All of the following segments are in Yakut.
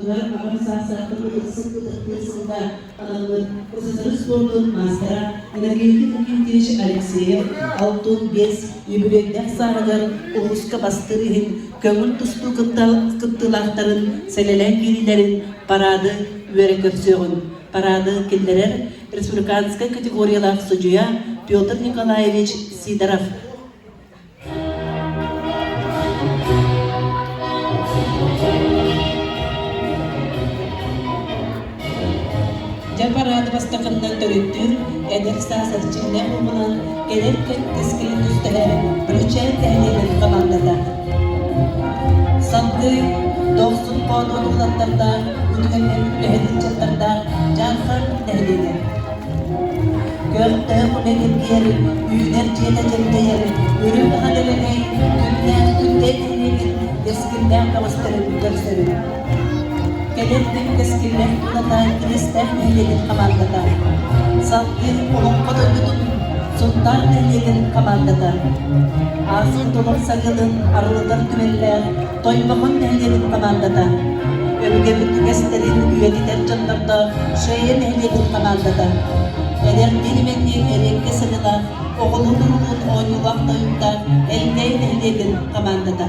дойдубутугар аҕам саастаахтар ытык ытыктыыр сылга анаммыт СССР спордун маастара Иннокентий Иннокентьевич Алексеев 65 үбүлүөйдээх сааһыгар улууска бастыыр иһин көҥүл тустуу кыттыылаахтарын сэлэлээн киириилэрин параады үөрэ көрсүөҕүҥ. Параады киллэрэр республиканскай категориялаах судьуйа Петр Николаевич Сидоров. Дьэ параады бастакыннан төрүттүүр эдэр саас эрчимнээх уһунан кэлэр кэм кэскилин түстэһэр Бүлүүчээн нэһилиэгин хамаандата. Салгыы Дохсун Хоодуот уолаттардаах, үтүгэннэр үлэһит ыччаттардаах Дьаархан нэһилиэгэ. Көхтөөх үлэ киргиэр, үүнэр дьиэтэ дьэндэйэр, үрүҥ аһа дэлэгэй, күннээх күндэй нэһилиэгин кэскиллээх бөҕөстөрүн көрсөрүн. Кэлэр күн кэскиллээх тулата Кириэстээх нэһилиэгин хамаандата. Салгыы Олоҥхо дойдутун Сунтаар нэһилиэгин хамаандата. Ааспыт олох сарыалын арылытар түмэллээх Тойбохой нэһилиэгин хамаандата. Өбүгэбит үгэстэрин үйэтитэр дьоннордоох Шея нэһилиэгин хамаандата. Эдэрдиин имэнниин эриэккэ сырыылаах, оҕолуун-уруулуун оонньуулаах тойуктаах Элгээйи нэһилиэгин хамаандата.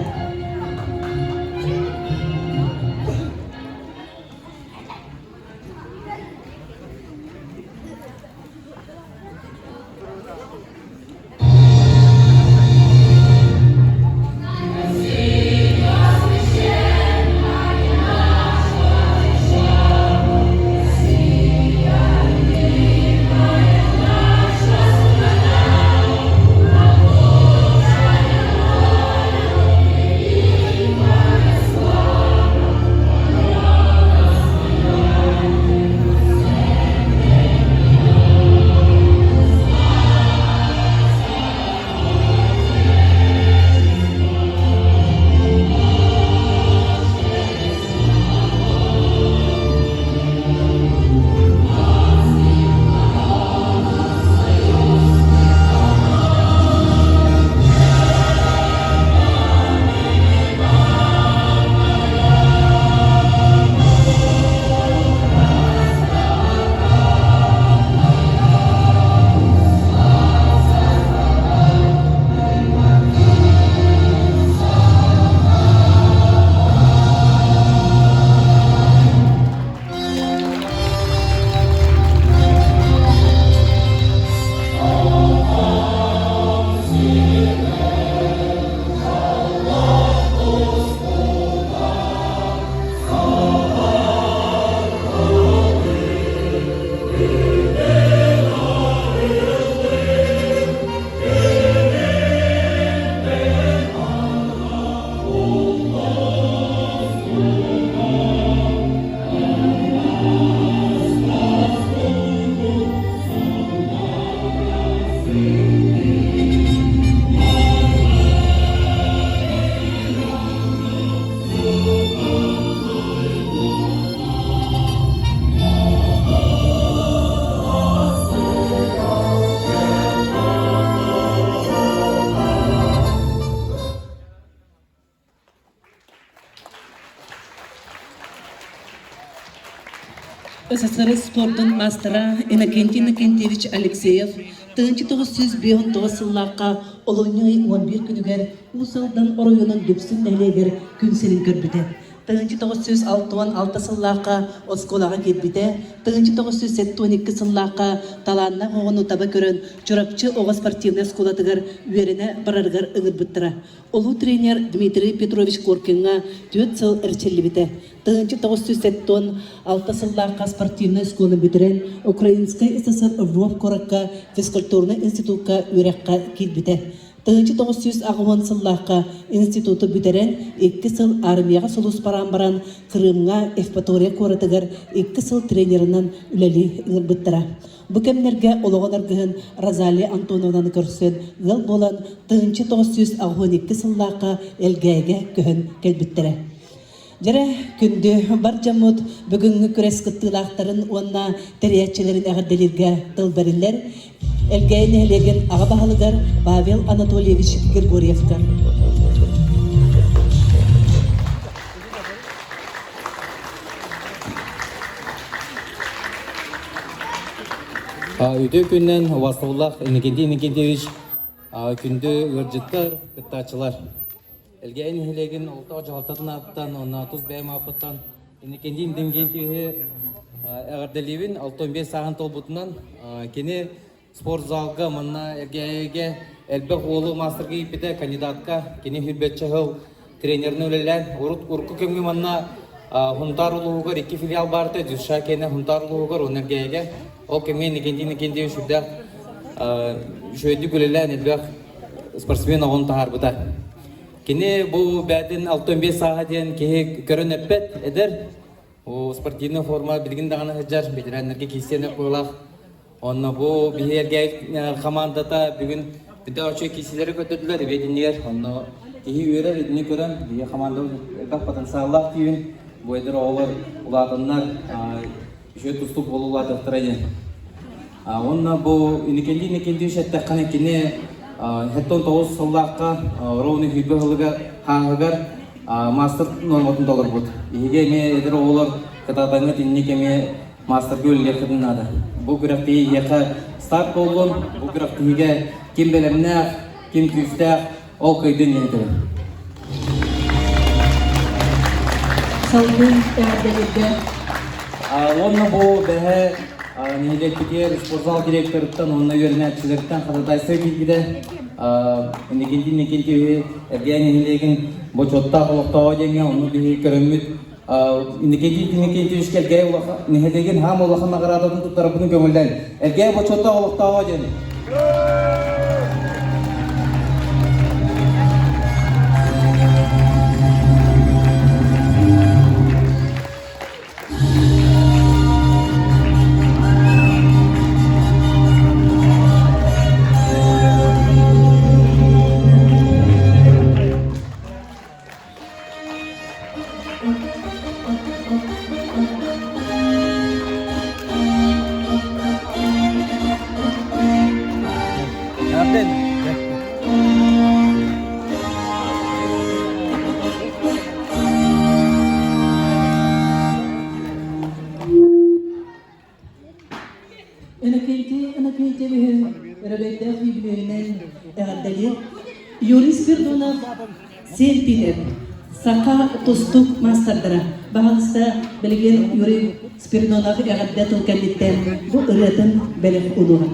СССР спордун маастара Иннокентий Иннокентьевич Алексеев 1959 сыллаахха олунньу ый 11 күнүгэр Уус Алдан оройуонун Дүпсүн нэһилиэгэр күн сирин көрбүтэ. 1966 сыллаахха оскуолаҕа киирбитэ, 1972 сыллаахха талааннаах оҕону таба көрөн Чурапчы оҕо спортивнай оскуолатыгар үөрэнэ барарыгар ыҥырбыттара. Улуу тренер Дмитрий Петрович Коркиҥҥа түөрт сыл эрчиллибитэ. 1976 сыллаахха спортивнай оскуола бүтэрэн, Украинскай СССР Львов куоракка физкультурнай институкка үөрэххэ киирбитэ. 1980 сыллаахха институту бүтэрэн, икки сыл армияҕа сулууспалаан баран, Крымҥа Евпатория куоратыгар икки сыл тренеринэн үлэлии ыҥырбыттара. Бу кэмнэргэ олоҕун аргыһын Розалия Антоновнаны көрсөн, ыал буолан, 1982 сыллаахха Элгээйигэ көһөн кэлбиттэрэ. Дьэрэ, күндү бар дьоммут бүгүҥҥү күрэс кыттыылаахтарын уонна тэрийээччилэрин эҕэрдэлииргэ тыл бэриллэр Элгээйи нэһилиэгин аҕа баһылыгар Павел Анатольевич Григорьевка. Үтүө күнүнэн убастабыллаах Иннокентий Иннокентьевич, күндү ыалдьыттар, кыттааччылар. Элгээйи нэһилиэгин олохтоох дьаһалтатын ааттан уонна тус бэйэм ааппыттан Иннокентий Иннокентьевиһи эҕэрдэлиибин. 65 сааһын туолбутунан кини спортзалга манна Элгээйигэ элбэх уолу маастарга ииппитэ, кандидатка кини сүүрбэччэ сыл тренеринэн үлэлээн, урут урукку кэмҥэ манна Хунтаар улууһугар икки филиал баар этэ, Дюша киэнэ Хунтаар улууһугар уонна Элгээйигэ. Ол кэмҥэ Иннокентий Иннокентьевич сүрдээх үчүгэйдик үлэлээн элбэх спортсмен оҕону таһаарбыта. Кини бу бээтин 65 сааһа диэн киһи көрөн эппэт, эдэр, спортивная форма билигин даҕаны сылдьар, ветераннарга киирсиэн быһыылаах. Онно бу биһиэргэ хамаандата бүгүн бүтэ үчүгэй киирсиилэри көрдөрдүлэр эбиэт иннигэр. Онно киһи үөрэр итини көрөн, биһиги хамаандабыт элбэх потенциаллаах түүн бу эдэр оҕолор улаатаннар үчүгэй тустуук буола улаатыахтара диэн. Уонна бу Иннокентий Иннокентьевич эттэххинэ кини 79 сыллаахха ровно сүүрбэ сылыгар хааһыгар маастар нуорматын толорбут. Биһиги эмиэ эдэр оҕолор кытаатаҥҥыт инник эмиэ маастарга үлэлиэххитин наада. Бу күрэхтэһии эһиэхэ старт буоллун, бу күрэхтэһиигэ ким бэлэмнээх, ким күүстээх, ол кыайдын диэн этэбин. Салгыы эҕэрдэлииргэ. Уонна бу бэһэ нэһилиэкпитигэр спортзал директорыттан уонна үөрэнээччилэриттэн ходатайство киирбитэ. Иннокентий Иннокентьевиһи Эргээн нэһилиэгин бочуоттаах олохтооҕо диэҥҥэ онну биһиги көрөммүт Иннокентий Иннокентьевичка Элгээйи нэһилиэгин хаам улахан наҕараадатын туттарарбытын көҥүллээн Элгээйи бочуоттаах олохтооҕо диэн. Иннокентий Иннокентьевиһы өрөгөйдөөх үбүлүөйүнэн эҕэрдэлиир Юрий Спирдонов Сиэн Питер, саха тустуук маастардара. Баһаалыста, билигин Юрий Спирдонов эҕэрдэ тыл кэнниттэн бу ырыатын бэлэх уунуоҕа.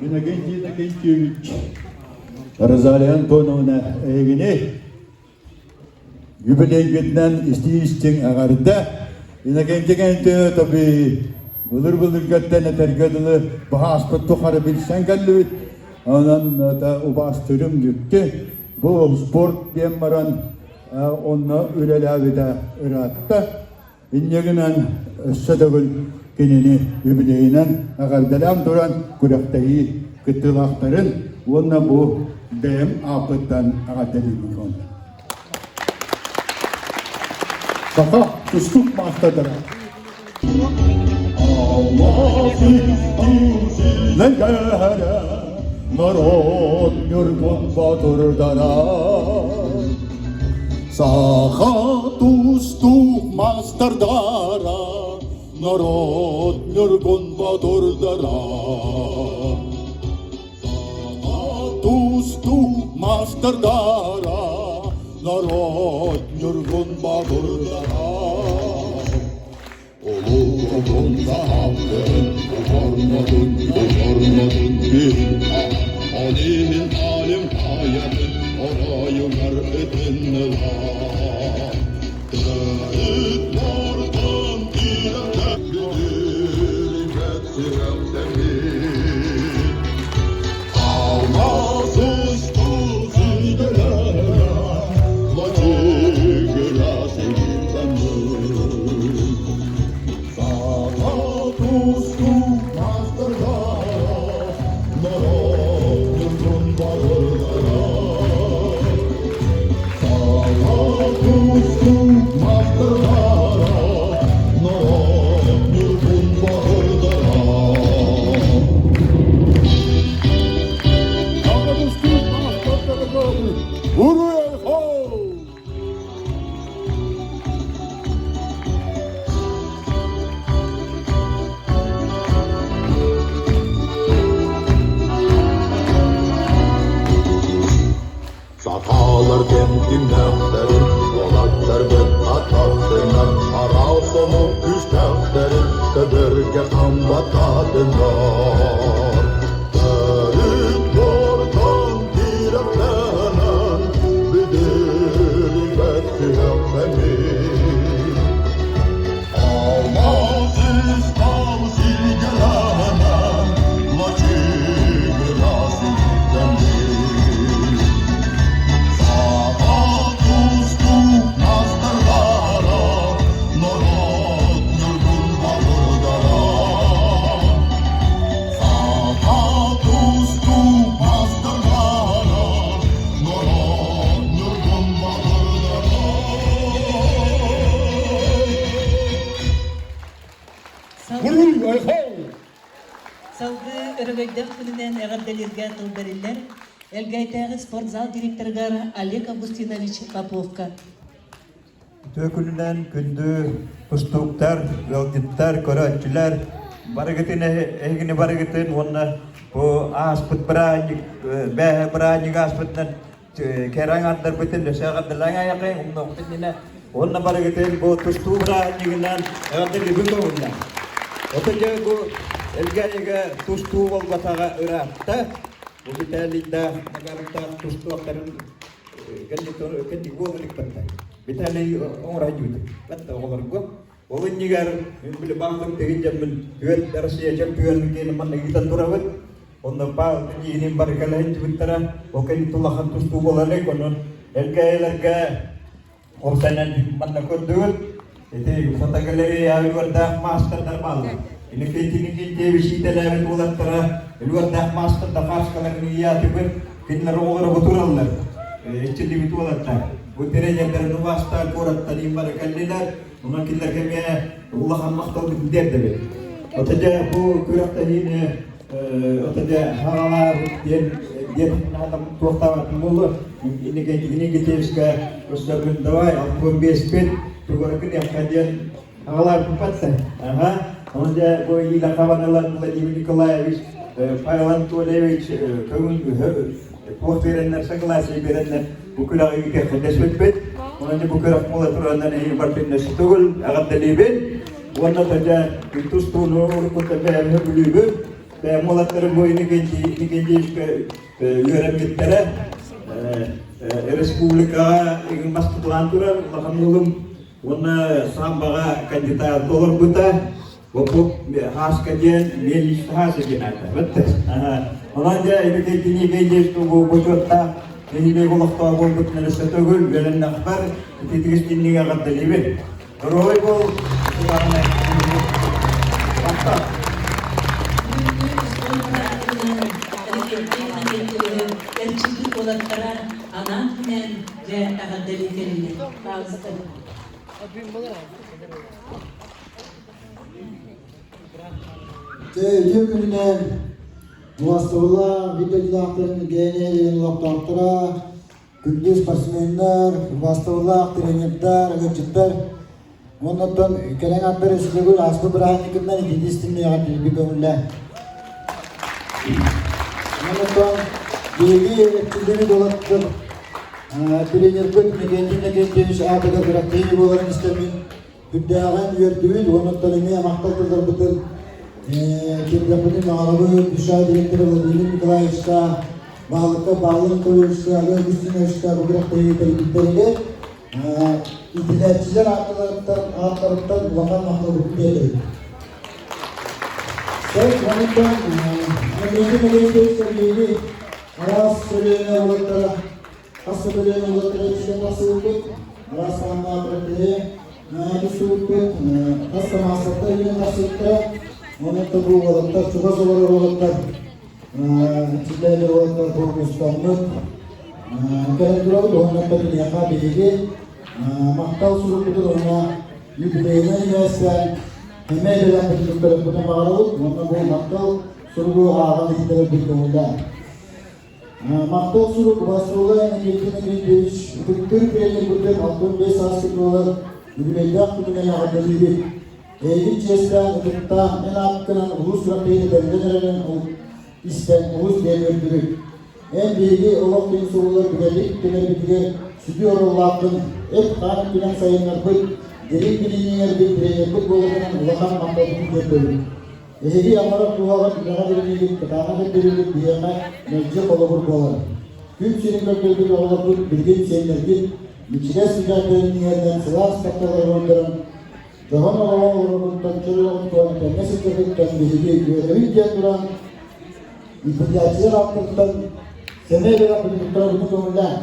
Иннокентий Иннокентьевич, Розалия Антоновна эйигини Юбилейгитинэн истии-истиҥ эҕэрдэ! Иннокентий Тобий былыр-былыргаттан этэргэ дылы баһааспыт тухары билсэн кэллибит. Онон убаастыырым дьикти. Бу спорт диэн баран онно үлэлээбитэ ыраатта. Инньэ гынан өссө төгүл кинини юбилейынан эҕэрдэлээн туран күрэхтэһии кыттыылаахтарын уонна бу бэйэм ааппыттан эҕэрдэлиибин уонна. Саха тустуук маастардара. Народ ньургун батырдара Саха тустуук маастардара, норуот ньургун боотурдара. Саха тустуук маастардара, норуот ньургун боотурдара. Улуу саһаатын, форматын, форматын биһиҥ Алимин алим хаятын оройугар ытыннылар. Төрүт морган тирэхтэ бүдүрүйбэт сүрэхтэммит. Алмаз устус идэлэрэ, Лачыгырас илдьэммит. Саха тустуу маастардара, норуот Кэмтимнэхтэрин, уолаттарбыт атахтынан араас омук күүстээхтэрин көбөргө хам баттаатыннар. Төрүт буортан тирэхтэнэн бүдүрүйбэт сүһэхтэммит. Алмаз ыстал силгэлэнэн лачыгырас үктэммит. Саха тустуук маастардара, норуот ньургун балыгара. Саха тустуук маастардара, норуот ньургун балыгара. Салгыы Салгыы өрөгөйдөөх күнүнэн эҕэрдэлииргэ тыл бэриллэр Элгээйтээҕи спортзал директорыгар Олег Августинович Поповка. Үтүө күнүнэн күндү тустууктар, ыалдьыттар, көрөөччүлэр, барыгытын эһигини барыгытын уонна бу ааспыт бырааһынньык, бээһэ бырааһынньык ааспытынан кэрэҥ ардарбытын өсө эҕэрдэлээҥ айахай умнуохпут иннинэ уонна барыгытын бу тустуу бырааһынньыгынан эҕэрдэлиибин көҥүллэ. Ото дьэ бу Элгээйигэ тустуу буолбатаҕа ыраатта. Бу Виталийдаах Макаровтаах тустуохтарын кэнник буолан икпэтэ. Виталий оҥоро дьүүтэ. Бэтте оҕолорго. Ол иннигэр мин били бааллык тегин дьэммин түөрт Россия чемпионун киэнин манна ыытан турабыт. Онно баал киинин бары кэлэһин ол кэнниттэн улахан тустуу буолар онон элгээйилэргэ Уопсайынан манна көрдүгүт, ити фотогалерея үлүгэрдээх маастардар бааллар. Иннокентий Никитьевич иитэлээбит уолаттара үлүгэрдээх маастардар хааскаларын ыйаатыбыт, кинилэр оҕолоро бутураллар. Иччилибит уолаттар. Бу тренердэрин убаастаан куораттан бары кэллилэр. Онон кинилэргэ эмиэ улахан махталбытын тиэрдэбит. Ото дьэ бу күрэхтэһиини ото дьэ хаҕалаабыт диэн диэн туохтаабатын буолуо. Инники өссө давай 65-пит тугары күнүөххэ диэн аҕалаабыппат Ага. Оны дьэ бу Ида Хабаналар Владимир Николаевич, Павел Анатольевич көҥүл туох биэрэннэр согласие биэрэннэр бу күрэҕи ыытыахха Онон дьэ бу күрэх буола тураннар эһиги бартыннасы төгүл эҕэрдэлиибин. Уонна да дьэ тустууну уруккуттан бэйэм сөбүлүүбүн. Бэйэм уолаттарым бу Иннокентьевичка үөрэммиттэрэ. Республикаҕа игин бастатылаан турар улахан уолум уонна самбаҕа кандидат олорбута. Бу Хааска диэн мельничный Хааса диэн ааттаабыт. Онон дьэ Иннокентий Николаевич бу бочуоттаах нэһилиэк олохтоох буолбутунан өссө төгүл үөрэннэхпэр ититигис кинигэ эҕэрдэлиибин. Доруобай буол, Эрчиллии уолаттара анаан-минээн дьэ эҕэрдэлии кэллилэр. Дьэ, үтүө күнүнэн убастабыллаах биир дойдулаахтарын Генерин олохтоохторо, күндү спортсменнар, убастабыллаах тренердар, ыалдьыттар уонна оттон кэлэн ардыр өсүлүгүр ааспыт бырааһынньыккытынан итинни истиннэҕэ тиийбит көҥүллээ. Онон оттон биһиги эрчиллибит уолаттар тренербит Иннокентий Иннокентьевич аатыгар күрэхтэһии буоларын истэммин Үрдээҕин үөрдүбүт уонна эмиэ махтал тылларбытын киэргэппитин баҕарабыт Душа директора Владимир Николаевичка, баһылыкка Павел Николаевичка, Олег Устиновичка бу күрэхтэһии тэрийбиттэригэр иитиллээччилэр ааттарыттан ааттарыттан улахан махталбытын биэрэбит. Сөп, онуттан Андрей Николаевич Сергеевич араас көлүөнэ уолаттара Хас да көлүөнэ уолаттара иккитэ тахсыбыппыт, араас таһымнаах күрэхтэһии тустубуппут, хас да маастардар илин тахсыбыттара. Онон бу уолаттар, чугас олорор уолаттар, чиллээлэр уолаттар бу мустаммыт кэлэн турабыт. Уонна киниэхэ биһиги махтал сурукпутун уонна юбилейнай мээстээн эмиэ бэлэхпитин туттарыахпытын баҕарабыт. Уонна бу махтал суругу ааҕан иһиттэрэрбит көҥүллээх. Махтал сурук Василий Никитин Дмитриевич ытыктыыр тренербитин 65 сааскыт буолар үбүлүөйдээх күнүнэн эҕэрдэлиибит. Эйигин чиэстээн, ытыктаан, эн ааккынан улуус сүрэхтэһиитэ бэриллэн эрэрин истэн олус диэн үөрдүбүт. Эн биһиги олох күн суолугар бүтэһик кэлэрбитигэр Сүдү оруоллааххын, эт-хаан өттүнэн сайыннарбыт, дириҥ билиниҥэрбит тренербит буоларынан улахан махталбытын тиэрдэбит. Эһиги амарах дууһаҕыт үлэҕэ бэриниигит кытаанах ирдэбилгит биһиэхэ мэлдьи холобур буолар. Күн сирин көрдөрбүт оҕолорбут билигин сиэннэргит ичигэс сүрэхтэрин иһэринэн сылаас тапталларын уйдаран, дьоһун олоҕу олороргуттан чөл олоҕуттан этэҥҥэ сылдьаргыттан биһиги үөрэбит диэн туран, Инфляция ааттарыттан сэмэй бэлэх бүтүттэрэ көҥүллээн.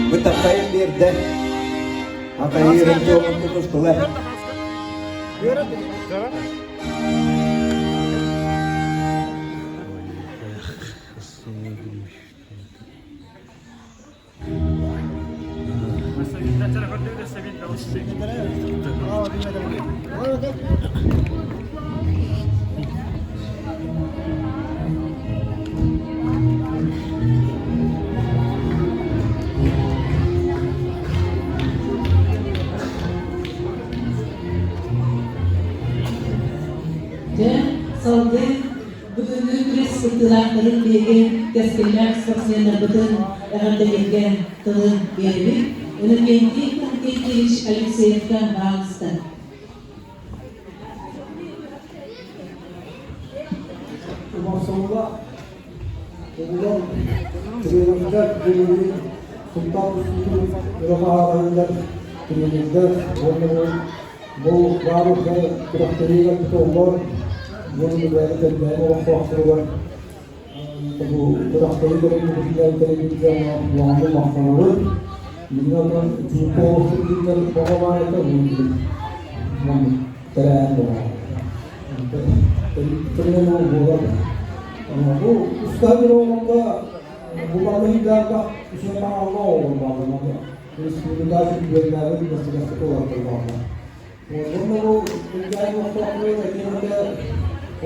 Бытахайын биэрдэ. Атайырын туоҕун тутустулар. Дьэ, салгыы Бүгүҥҥү күрэс кыттыылаахтарын биһиги кэскиллээх спортсменнарбытын эҕэрдэлииргэ тылы биэрэбит. Иннокентий Константинович Алексеевка баалыста. Умарсалла оҕолор тренердэр билигин Султан тустуутун өрө хаһаараллар тренердэр уонна Бу баабырга күрэхтэһиигэ тутуллар уонна бэйэ кэлбээн олохтоохторугар бу күрэхтэһии көрүҥүтүнэн тэрийбит улаханнык махтанабыт. Билигин онон чуумпу олохсуйдуннар баҕа баар этэ маннык тэрээһин буолар. Тэрийэн буолар. Бу устаһын оҕолорго буланыйдаага үчүгэй оҕолор бааллар. Республика чемпионнарын бастакы олордоллоохтор. Уонна бу Кырдьаҕай олохтоохторун этиэхтэ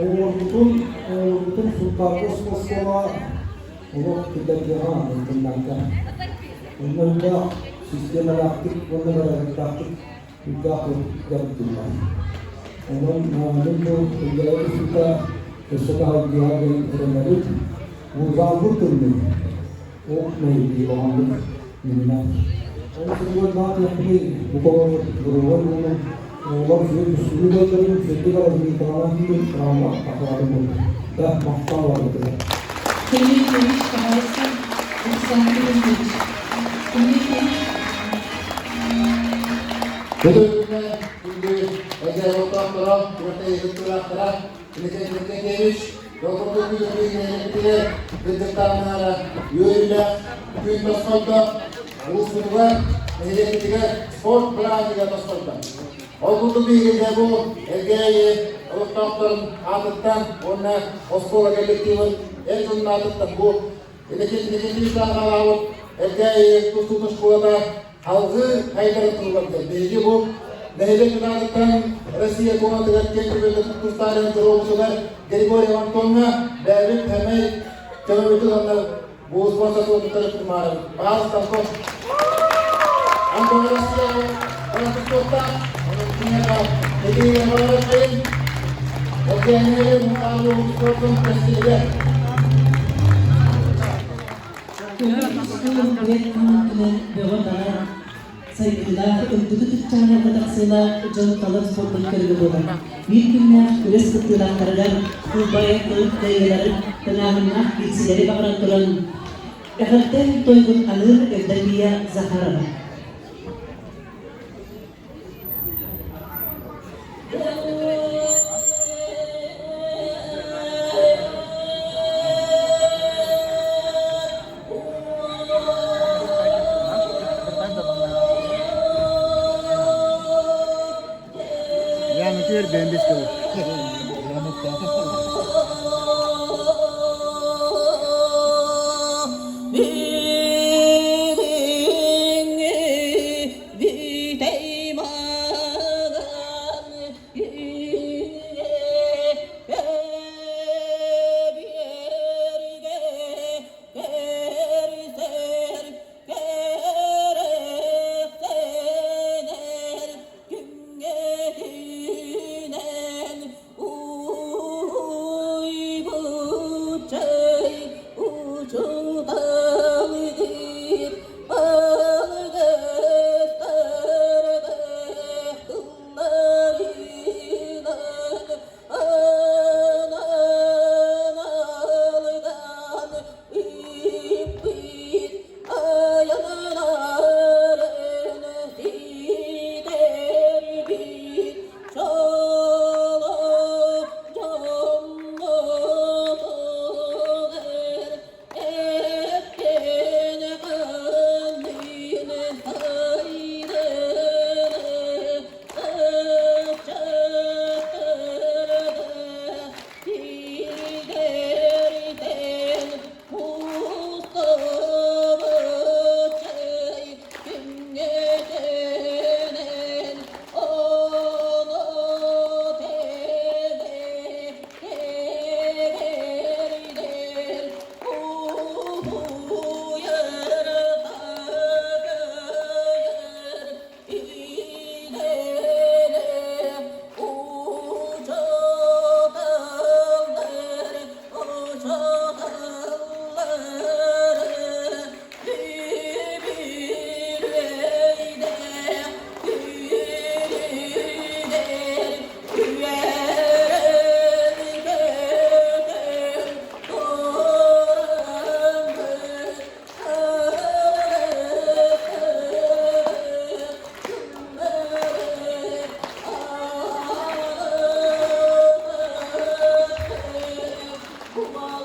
оҕолорбутун, оҕолорбутун Сунтаарга оскуолаҕа олох киллэрдиэҕэ мантыннарга. Онно элбэх систиэмэлээхтик уонна бэрээдэктээхтик үрдээх дьарыктыыллар. Онон мин бу Кырдьаҕай тустуута өссө таһырдьыаҕа диэн эрэнэбит. Урбаанбыт тымныы. Ол мэйии оҕонньор миннэ. Ол сылдьан баатыахпыный бу буруйгар уонна оҕолор сүрүн дойдуларын сырдык аразыыталаан киирэн травма ахлаатын булла. Да, махтал барбытыгар. Сергей пожалуйста, Александр Ильич. Сергей Ильич. Бүгүҥҥү күндү эдэр олохтоохторо, күрэхтэһии Алексей Сергеевич, Долготугу кырдьыктааннаара үөрүүлээх күн тосхойдо, улууспутугар, нэһилиэкпитигэр спорт бырааһынньыга тосхойдо. Ол курдук биһиги бу Элгээйи олохтоохторун аатыттан уонна оскуола коллективын эр дьонун аатыттан бу Инники саҕалаабыт Элгээйи тустуу оскуолата Алгыы хайдарын туһугар биһиги бу нэһилиэк кытаатыттан Россия куоратыгар киэҥ күбүргэ туттустаарын туруорбутугар Григорий Антоҥҥа бэйэбит сэмэй көмөбүтүн уонна бу спонсор туттары тумаарабыт. Пожалуйста, Антон. Антон Россия баран Онон киниэхэ этиигэ барарыаххайын. Океаннары мутаалыы спортун кэскилигэр. Бөҕө-таҕа сайдыылаах, үрдүкү чыпчаалларга тахсыылаах дьон талар спордун көрүҥэ буолар. Биир күннээх күрэс кыттыылаахтарыгар кылбайа кыайыыларын, тыҥааһыннаах киирсиилэри баҕаран туран, эҕэрдэ тойгун аныыр Евдокия Захарова.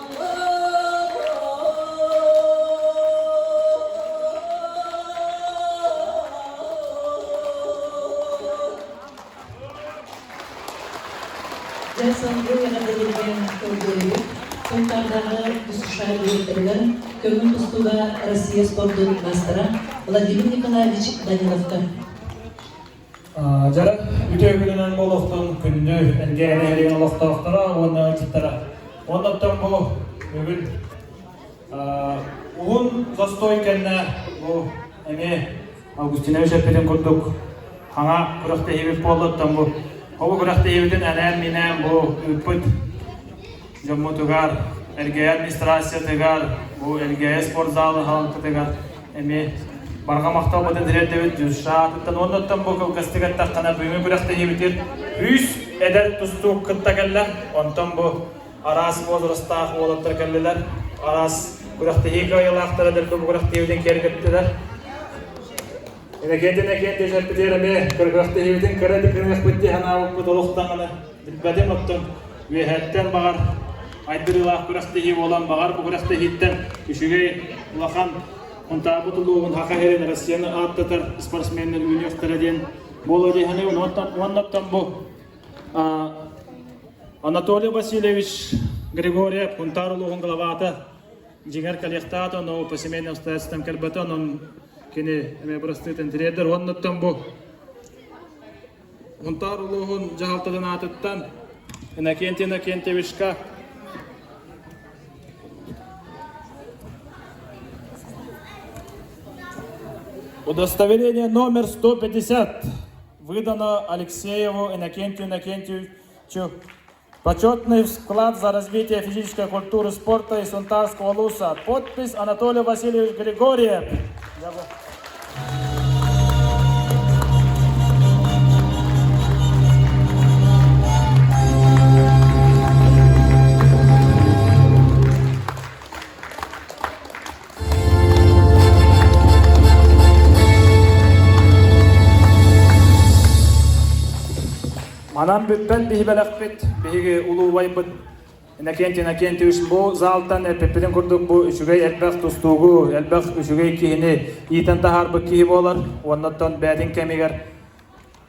Дьэ, салгыы эҕэрдэлэргэ көрдөрүү Сунтаардааҕы ДЮСШ директорыгар көҥүл тустууга Россия спордун маастара Владимир Николаевич Даниловка. Дьарык үтүө күнүнэн буолуохтун күндү Элгээйи нэһилиэгин олохтоохторо уонна ыалдьыттара. Оннуттан бу бүгүн уһун застой кэннэ бу эмиэ Августинович эппитин курдук хаҥа күрэхтэһиибит буоллуттан бу ол күрэхтэһиибитин анаан-минээн бу ыыппыт дьоммутугар Элгээйи администрациятыгар бу Элгээйи спортзалы хаалтытыгар эмиэ барҕа махталбытын тириэрдэбит Дюшатыттан уоннаттан бу кылгастык эттэххинэ бүгүҥҥү күрэхтэһиибитин үс эдэр тустуук кытта кэллэ. Онтон бу араас возрастаах уолаттар кэллилэр. Араас күрэхтэһии кыайыылаахтара дэлби бу күрэхтэһиибитин киэргэттилэр. Иннокентий Иннокентьевич эппитигэр эмиэ күрэхтэһиибитин кыра гыныахпыт дии санаабыппыт олох даҕаны билбэтим оттон үөһэттэн баҕар айдырыылаах күрэхтэһии буолан баҕар бу күрэхтэһииттэн үчүгэй улахан Хунтаарбыт улууһун Хаха сирин Россияны ааттатар спортсменнар үүнүөхтэрэ диэн буолуо дии саныыбын. Уоннаттан бу Анатолий Васильевич Григорьев Хунтаар улууһун главата дьиҥэр кэлиэхтээх но по семейным обстоятельствам кэлбэтэ онон кини эмиэ бырастыытын тириэрдэр уоннаттан бу Хунтаар улууһун дьаһалтатын аатыттан Иннокентий Иннокентьевичка Удостоверение номер 150 выдано Алексееву Иннокентию Иннокентьевичу Почетный вклад за развитие физической культуры спорта и Сунтарского улуса. Подпись Анатолий Васильевич Григорьев. Манан бүппэт биһи бэлэхпит, биһиги улуубайбыт Иннокентий Иннокентьевич бу заалтан эппиппитин курдук бу үчүгэй элбэх тустуугу, элбэх үчүгэй киһини иитэн таһаарбыт киһи буолар. Уоннаттан бэйэтин кэмигэр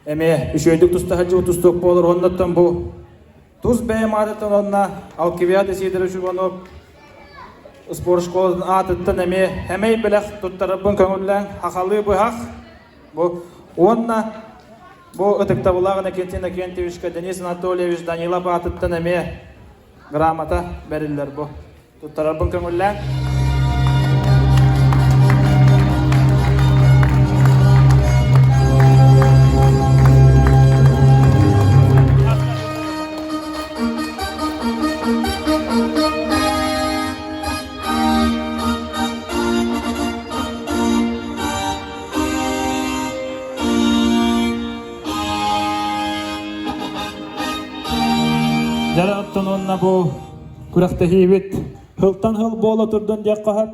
эмиэ үчүгэйдик туста сылдьыбыт тустуук буолар. Уоннаттан бу тус бэйэм аатыттан уонна Алкивиад Исидорович Иванов спорт школатын аатыттан эмиэ эмэй бэлэх туттарарбын көҥүллээн хахалыы быһах бу уонна Бу ытыктабыллаах Иннокентий Иннокентьевичка Денис Анатольевич Данилов аатыттан эмиэ грамота бэриллэр бу. Туттарарбын көҥүллээн. Дьэ оттон уонна бу күрэхтэһиибит хылтан хыл буола турдун диэххэ сөп.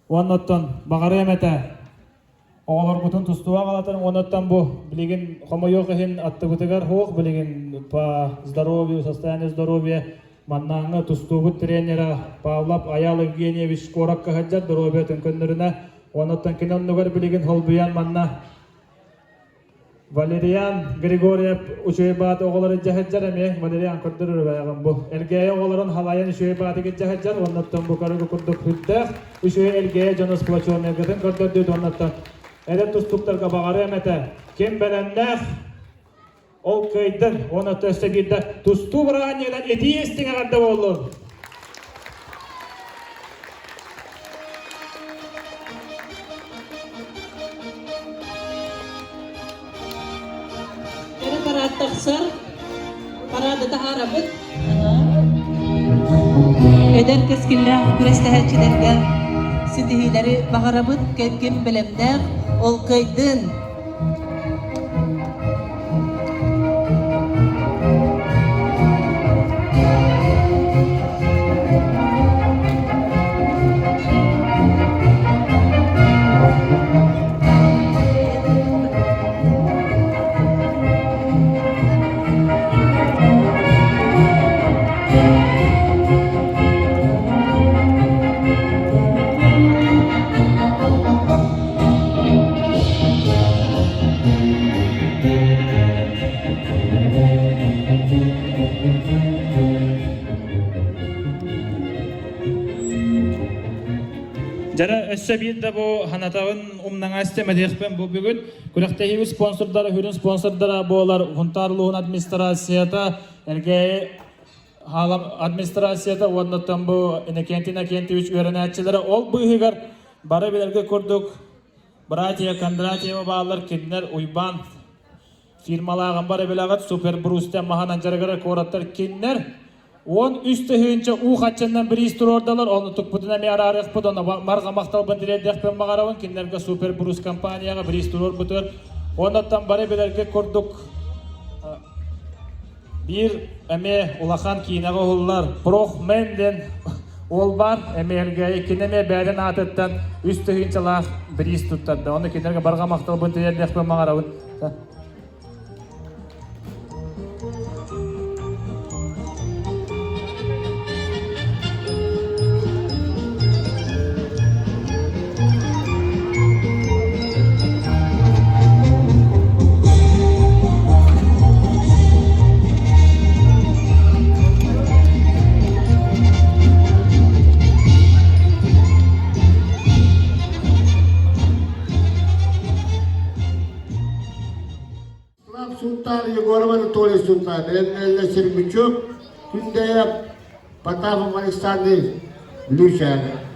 Уонна оттон баҕарыам этэ оҕолорбутун тустууга аҕалатын уонна оттон бу билигин хомойуох иһин аттыбытыгар суох билигин по здоровью, состоянию здоровья маннааҥҥы тустуубут тренера Павлов Аял Евгеньевич куоракка сылдьар доруобуйатын көннөрүнэ Онуттан кини оннугар билигин холбуйан манна Валериан Григорьев үчүгэй бааты оҕолору дьаһыдьар эмиэ Валериан көрдөрөр бэйэҕин бу Элгээйи оҕолорун халайан үчүгэй баатыгы дьаһыдьар оннуттан бу көрүгү курдук хүрдээх үчүгэй Элгээйи дьону сплоченныйгытын көрдөрдүт оннуттан эдэр тустуктарга баҕарыам этэ ким бэлэмнээх ол кыайдын уонна өссө биирдэ тустуу бырааһынньыгынан итии истиҥ эҕэрдэ буоллун. Кэрэ парад тахсар, парады таһаарабыт. Эдэр кэскиллээх күрэстэһээччилэргэ ситиһиилэри баҕарабыт, ким бэлэмнээх, ол кыайдын! Дьара өссө биир да бу ханатабын умнаҥа истэмэтиэхпин бу бүгүн күрэхтэһиибит спонсордара, хүрүн спонсордара буолар Хунтаар улууһун администрацията, Эргээйи администрацията уонна бу Иннокентий Иннокентьевич үөрэнээччилэрэ ол быыһыгар бары билэргэ курдук братья Кондратьева бааллар, кинилэр Уйбаан фирмалааҕын бары билэҕит, Супер Брустен маһынан дьарыгырар куораттар кинилэр 13 тыһыынча уу хаччыннан бириис туруордалар, ону тукпутун эмиэ араарыахпыт, ону барҕа махталбын тириэрдиэхпин баҕарабын, кинилэргэ Супер Брус компанияҕа бириис туруорбутугар. Оннуттан бары билэргэ курдук биир эмиэ улахан киинэҕэ уһуллар Прохмен диэн уол баар, эмиэ Элгээйи, кини эмиэ бэйэтин аатыттан 3 тыһыынчалаах бириис туттарда. Ону кинилэргэ барҕа махталбын тириэрдиэхпин баҕарабын. Слав Сунтаар, Егоров Анатолий Сунтаар, Бэлэмнэллэ Сергучев, Күндэйэ Потапов Александр Лүчээнэ.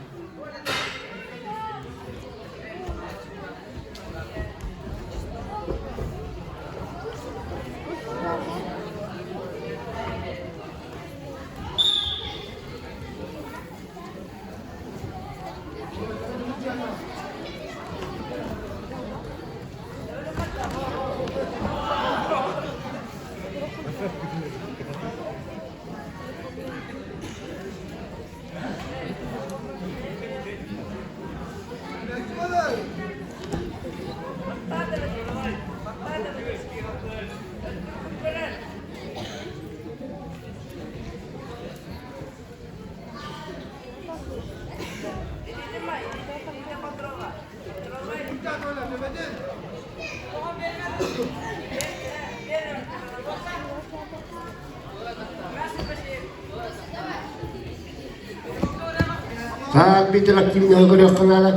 Саат биитэр активнаһы көрүөххэ наада.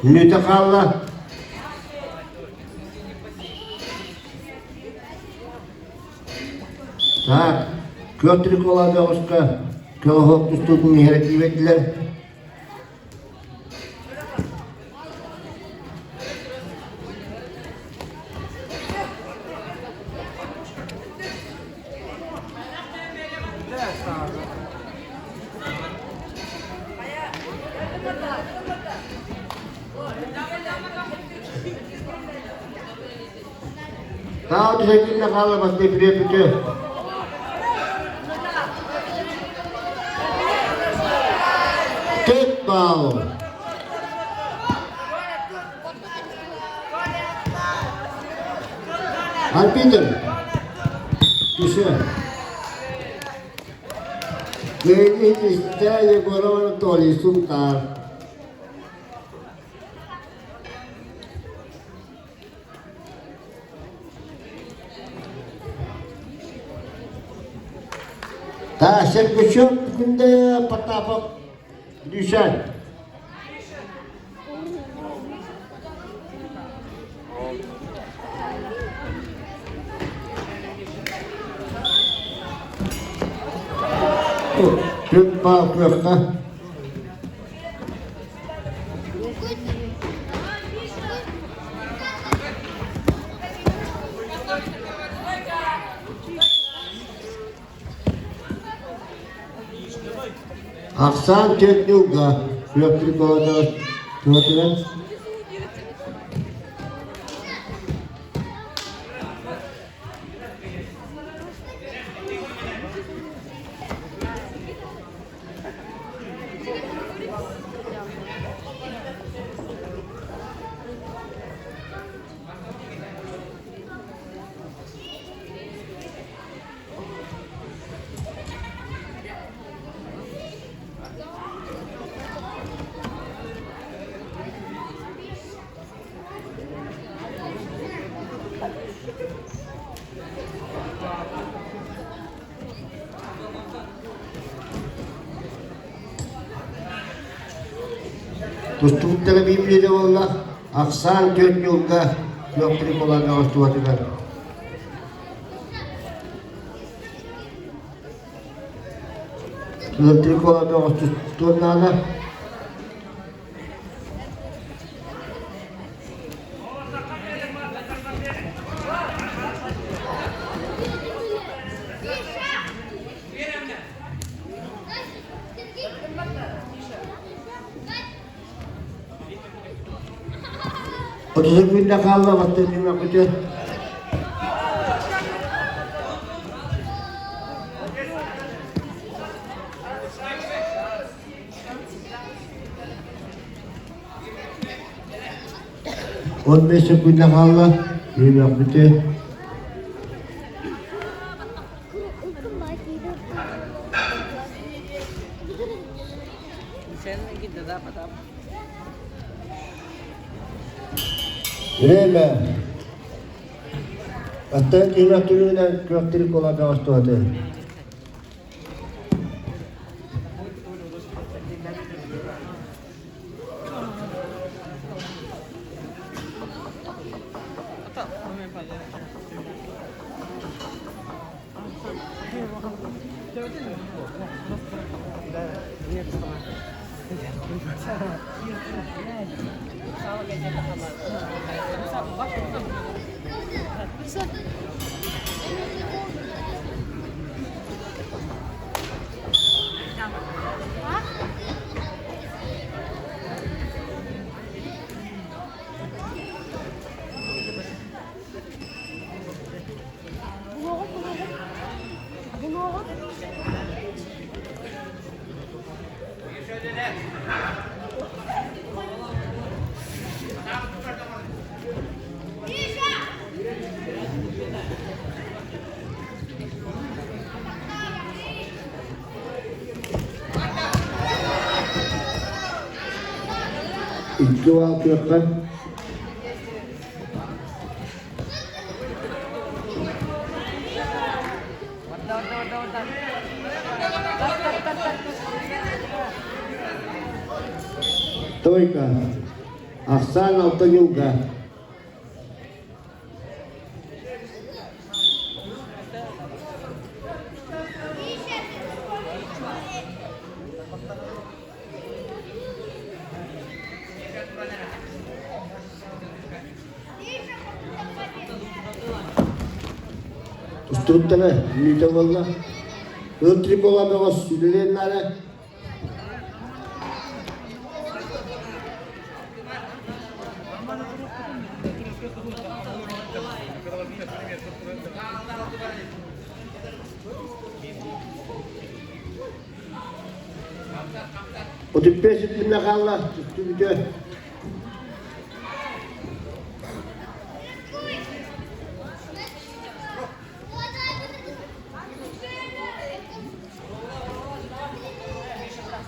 Мүнүүтэ хаалла. Так, Петр Николаевичка көлөһөк тустуутун иһэрэтиибэтилэр. Таа түһэккиннэ хаалабат депрепүтэ. Тет баал. Арбитр. Түшө. Кыайыы истэ Егоров Анатолий Сунтаар. Та Сергучев күндэ Потапов Дүйсэн. Түп бал кыахха. Ахсаан түөрт ньылга Петр Николаевич Петров. Тустубуттара биир буолла, ахсаан түөрт ньуурга күөх триколарга устубатыгар. Күөх триколарга устуон наада. Отуза күннэ хаалла баттыытын күтү. 15 күннэ хаалла, үөмэхпити. Время. Аттан киһи түлүгүнэн күөх кола бөҕөстүөтэ. Икки уол күөххэ Тройка. Ахсаан алта ньулга. Тустууттара мүнүүтэ буолла. Ыл трибула бөҕөс үлэлиэн наада. 35 секунда хаалла, түстүбүтэ.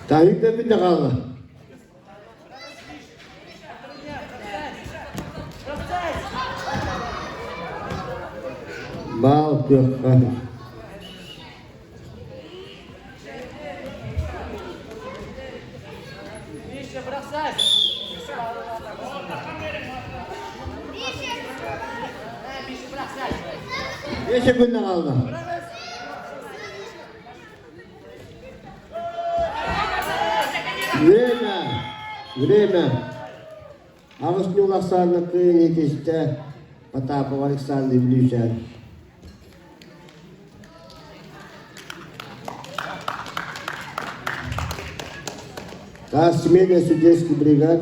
Таһыйда бүтэ хаалла. Баал күөххэ. Нече күннэ хаалла? Время! Время! Аҕыс ньуул ахсаанна кыайан иитистэ Потапов Александр Ильичан. Таас смена судейских бригад.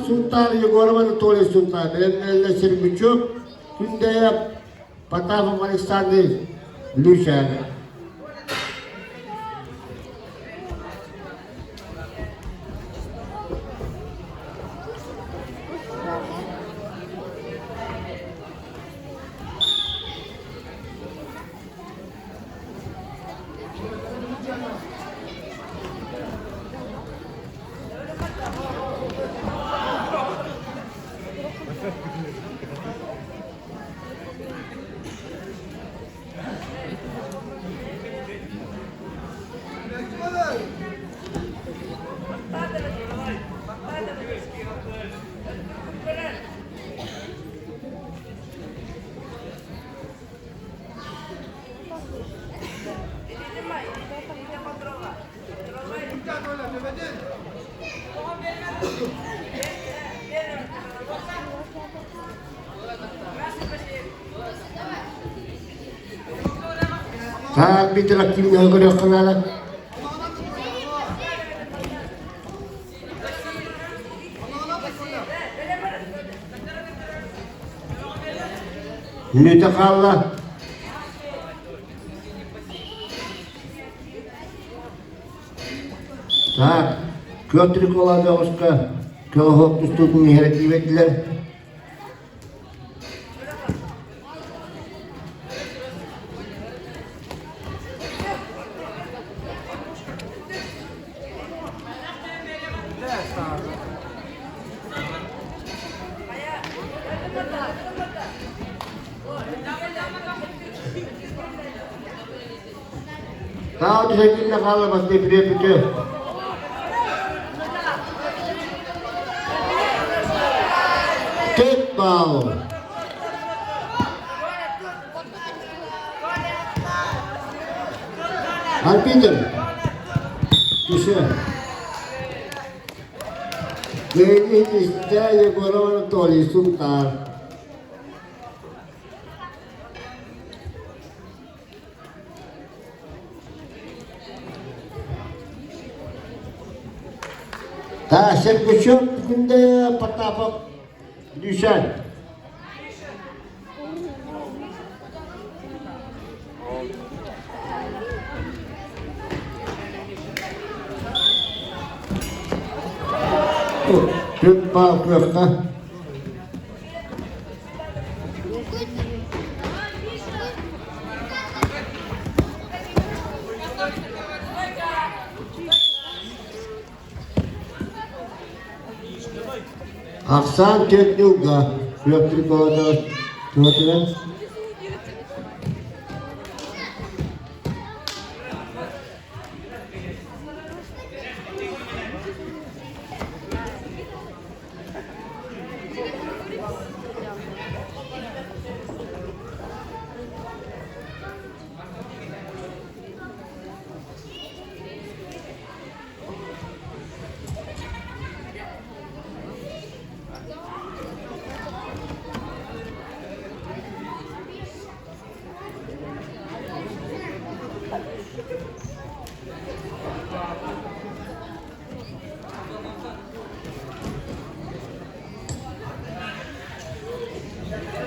Сунтаар Егоров Анатолий Сунтаар, Эллэ Сергучев, Күндэйэ Потапов Александр Люсян. Арбитр активно көрүөххэ наада. Мүнүүтэ хаалла. Так, Петр Николаевичка көлөһөк тустуутун иһэрэ тиийбэтилэр. Таа түһэргиннэ хаала басты бүрүө бүтүө. Төрт баал. Арбитр. Түшө. Кыайыы истэ Егоров Анатолий Сунтаар. Сергучев күндэ Потапов Дүйсэн. Түп баа кыахта. Ахсаан түөрт ньылга Петр Николаевич Петров.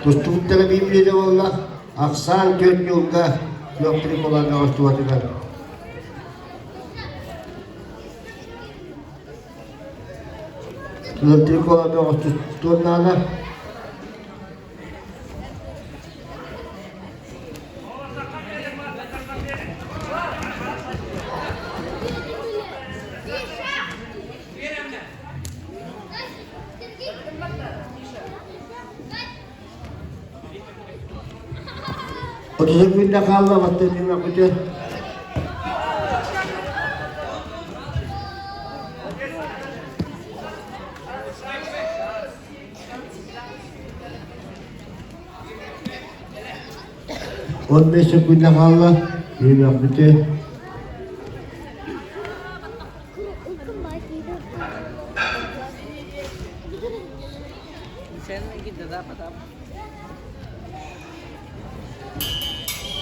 Тустууттара библияда буолла ахсаан түөрт ньуурга Петр Николаевич туһатыгар. Петр Николаевич туттуон наада. Отузун күндэ хаалла баттыһыма күтү. 15 секунда хаалла. Үөмэхпити.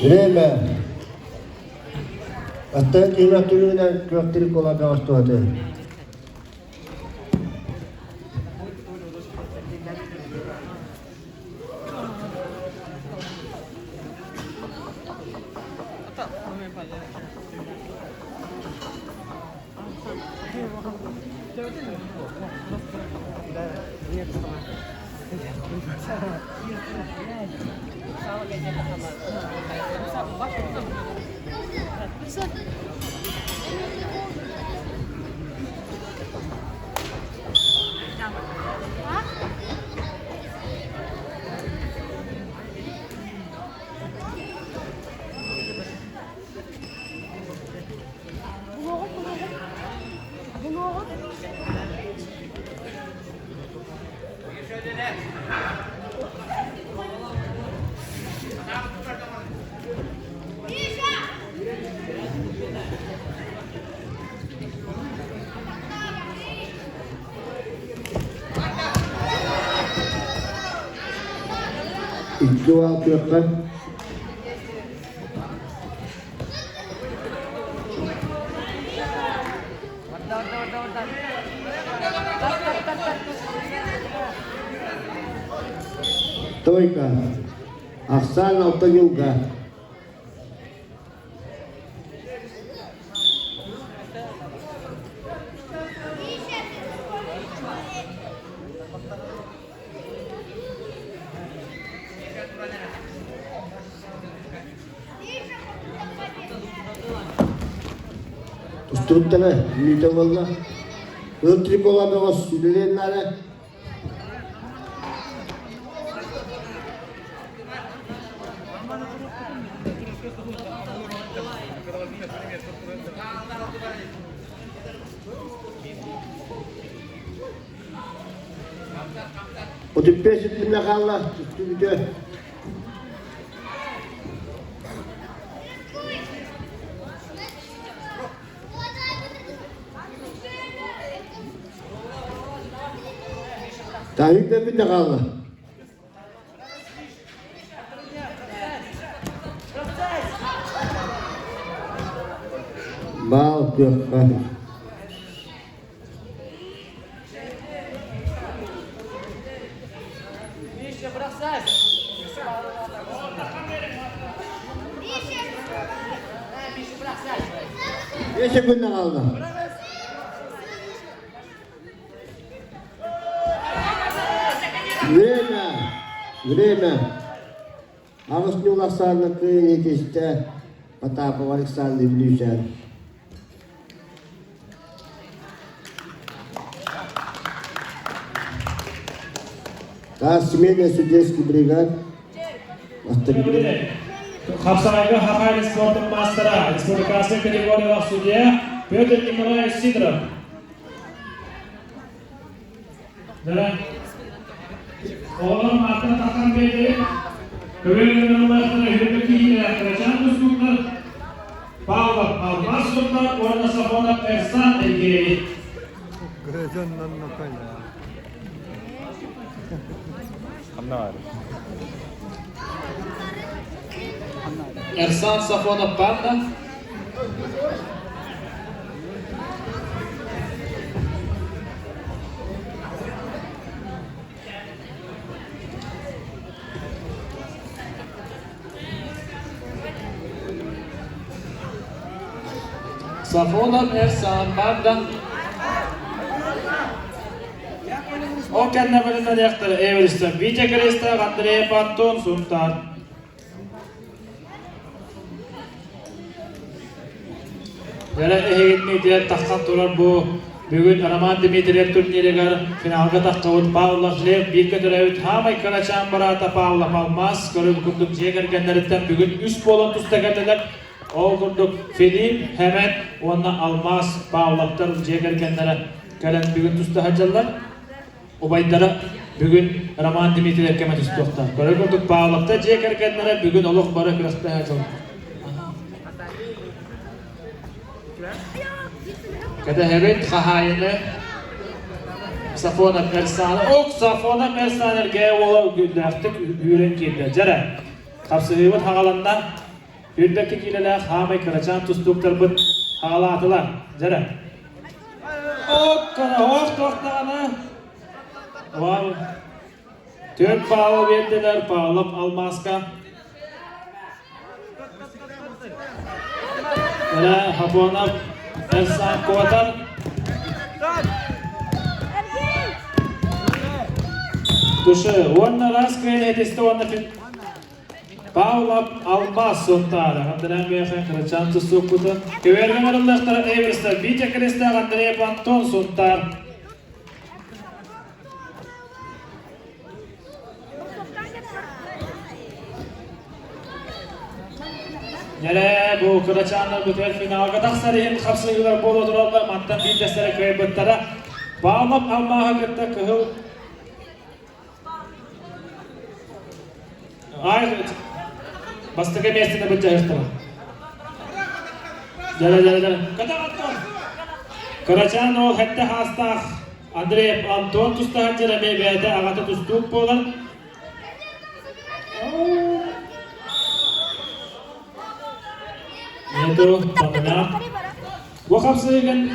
Время. Аттан киһи түлүгүнэн күөхтүрүк буола бөҕөстүбаты. Икки уол күөххэ. Тройка. Ахсаан алта ньылга. Устубуттара мүнүүтэ буолла. Ыл трикола бөҕөс үлэлиэн наада. 35 күннэ хаалла, түстүбүтэ. Таһык да бүтэ хаалла. Баал күөххэ. Нече күннэ хаалла? Время! Время! Аҕыс ньуул ахсаанна кыайан итистэ Потапов Александр Бүлүүсээн. Таас смена судейских бригад. Хапсаҕайга Хахай спортун маастара, республиканскай категориялаах судья Петр Николаевич Сидоров. Дара. Оҕолор мааттан тахсан биэрдилэр. Көбүөрүнэн үһүрбэ киһилэр Кырачаан тустууктар Павлов Алмаз Сунтар уонна Сафонов Эрсан Элгээйи. Эрсан Сафонов Панда. Сафонов Эрсан Панда. Ол кэннэ билиннэриэхтэрэ Эверстов Витя Крестов, Андреев Антон Сунтаар. Дьэ эһигитини итиэн тахсан турар бу бүгүн Роман Дмитриев турнирыгар финалга таххыбыт Павлов Лев бииргэ төрөөбүт хаамай кырачаан быраата Павлов Алмаз көрүҥ курдук дьиэ кэргэннэриттэн бүгүн үс буолан туста кэллилэр. Ол курдук Филипп, Хэмэт уонна Алмаз Павловтар дьиэ кэргэннэрэ кэлэн бүгүн туста сылдьаллар. Убайдара бүгүн Роман Дмитриев кэмэ түстүөхтэр. Көрөр курдук Павловтар дьиэ кэргэннэрэ бүгүн олох бары күрэхтэһэ дьон. Кэтэһэбит хаһаайыны Сафонов Эрсааны. Ок, Сафонов Эрсаан эргээ уола үгүллээхтик үүрэн киирдэ. Дьэрэ, хапсыһыыбыт хаҕаланна. Үрдэкки киилэлээх хаамай кырачаан тустууктарбыт хаҕалаатылар. Дьэрэ. Ох, туохтаҕына. Вау. Түөрт Павлов биэрдилэр, Павлов алмааска. Эрэ Хапонов Эрсан куотар. Тушы уонна раз кыайан этисте уонна Павлов Алмаз Сунтаара, Андрей Мехин, Кырачаан тустуукпутун, Көбүөргэн арыллыахтара Эверстер, Витя Крестаах, Андрей Антон Сунтаар. Дьэрэ, бу кырачааннар бүтэр финалга тахсар иһин хапсыһыылар буола тураллар, мантан биирдэстэрэ кыайбыттара. Павлов Алмааһы кытта кыһыл Ай, бастакы миэстэни былдьаһыахтара. Дьэ, дьэ, дьэ. Кытаҕаттан. Кырачаан уол хэттэ хаастаах Андреев Антон тустаһар дьэр эмиэ бэйэтэ аҕата тустуук буолар. Нету, Бу хапсыгын.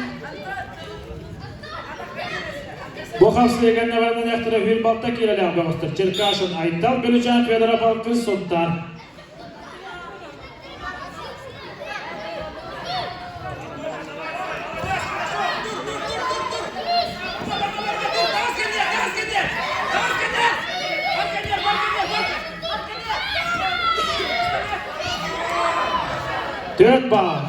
Бу хапсыйга нэвэрнэнэхтэрэ хүл балта киирэлээх бөҕөстөр Черкашин Айтал Бөлүчээн Федоров Алгыс Сунтаар. Төрт баал.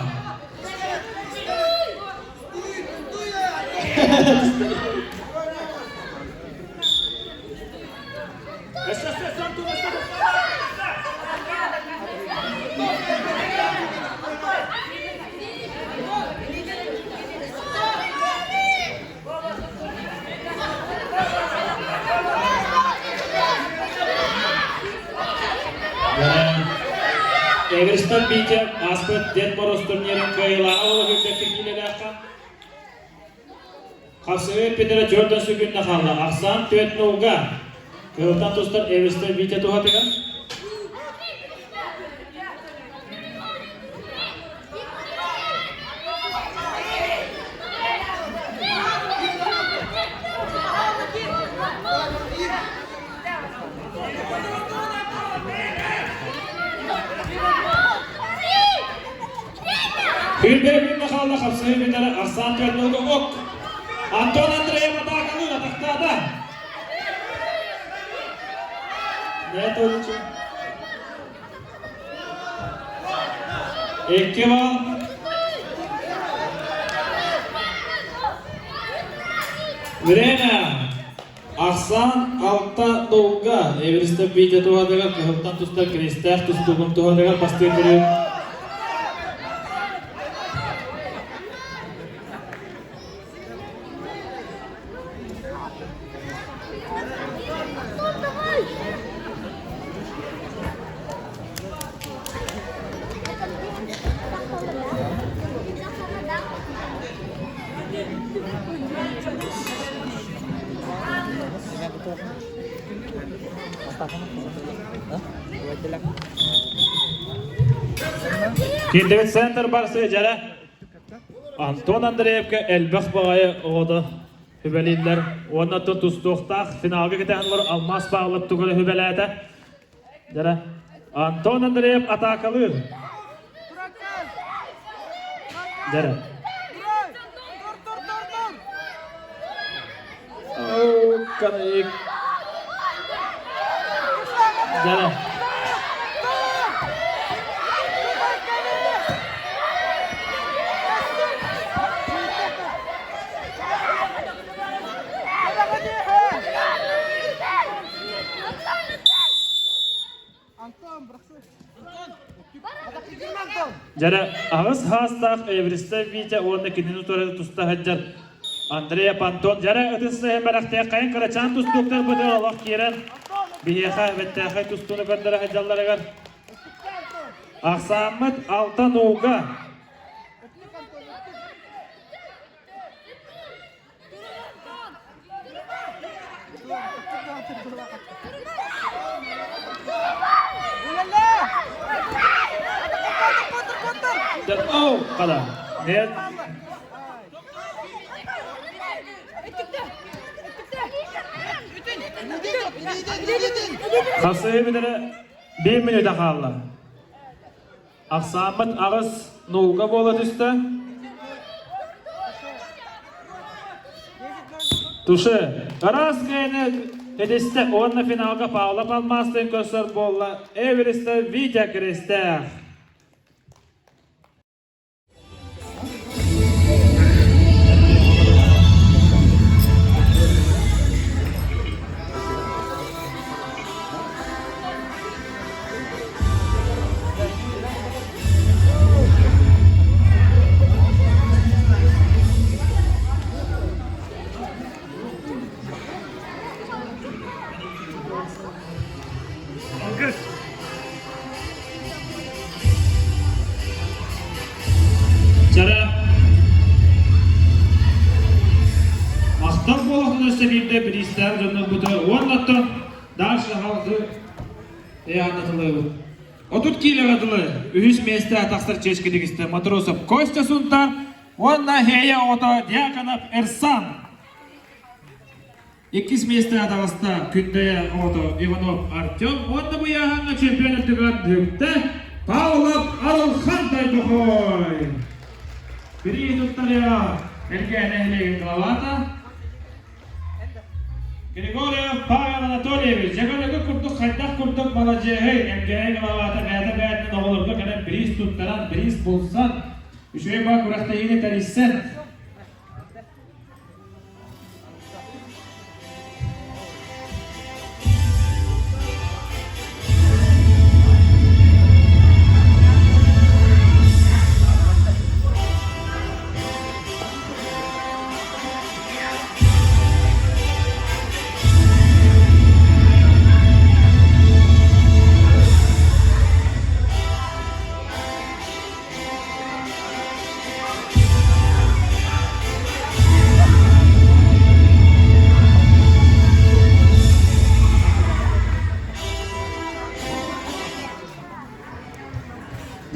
Эверстан Витя ааспыт Дед Мороз турнирын кыайыылааҕа буола үрдэккэ киилэлээххэ. Хапсыһыы эппитэрэ төрдөн сүгүннэ хаалла. Ахсаан түөрт нулга. Кыһылтан тустар Эверстан Витя туһатыгар. Күлбэ күннэ хаалла хапсыһыы бүтэрэ Арсан Пернога ок. Антон Андреев атаакалыыр атахтаата. Нет, Икки бал. Время. Ахсаан алта долга Эверстов Витя туһатыгар кыһылтан тустар Киристээх тустуугун туһатыгар бастыыр көрүү. Киирдибит центр барсы дьэрэ Антон Андреевка элбэх баҕайы оҕото хүбэлииллэр уонна тустуохтаах финалга кэтэһэн олорор Алмаас Павлов тугу эрэ хүбэлээтэ. Дьэрэ Антон Андреев атаакалыыр. Дьэрэ. Дьэрэ. Дьэрэ, аҕыс хаастаах Эвристэ Витя уонна кинини утары туста сылдьар Андрей Пантон дьэрэ ытыс сыһын бэлэхтиэххэйин кырачаан тустууктарбытыгар олох киирэн биһиэхэ бэттээхэй тустууну көрдөрө сылдьалларыгар ахсааммыт алтан ууга Оу, қала. Нет. Хасыы бүтэрэ биир мүнүүтэ хаалла. Ахсааммыт аҕыс нуулга буола түстэ. Туше араас кэйэни кэтистэ уонна финалга Павлов Алмаастыын көрсөр буолла Эверестэ Витя Крестээх. Чара Махтал буолуохтун өссө биирдэ бириистээх дьоннорбутугар уонна оттон дальше халгы Эйааннатылыбыт. 30 киилэҕэ дылы үһүс миэстэ тахсар чиэскэ тигистэ Матросов Костя Сунтар уонна Хея оҕото Дьяконов Эрсан. Иккис миэстэҕэ таҕыста Күндэйэ оҕото Иванов Артем уонна бу ыйааһыҥҥа чемпион үрдүгэр бүктэ Павлов Арылхан Тойбохой. Бирии туттарыа Элгээ нэһилиэгин главата Григорьев Павел Анатольевич дьэгэлэгэ курдук хайдах курдук маладьыаһый Элгээйи главата бэйэтэ бэйэтинэн оҕолорго кэлэн бириис туттаран, бириис булсан, үчүгэй баа күрэхтэһиини тэрийсэн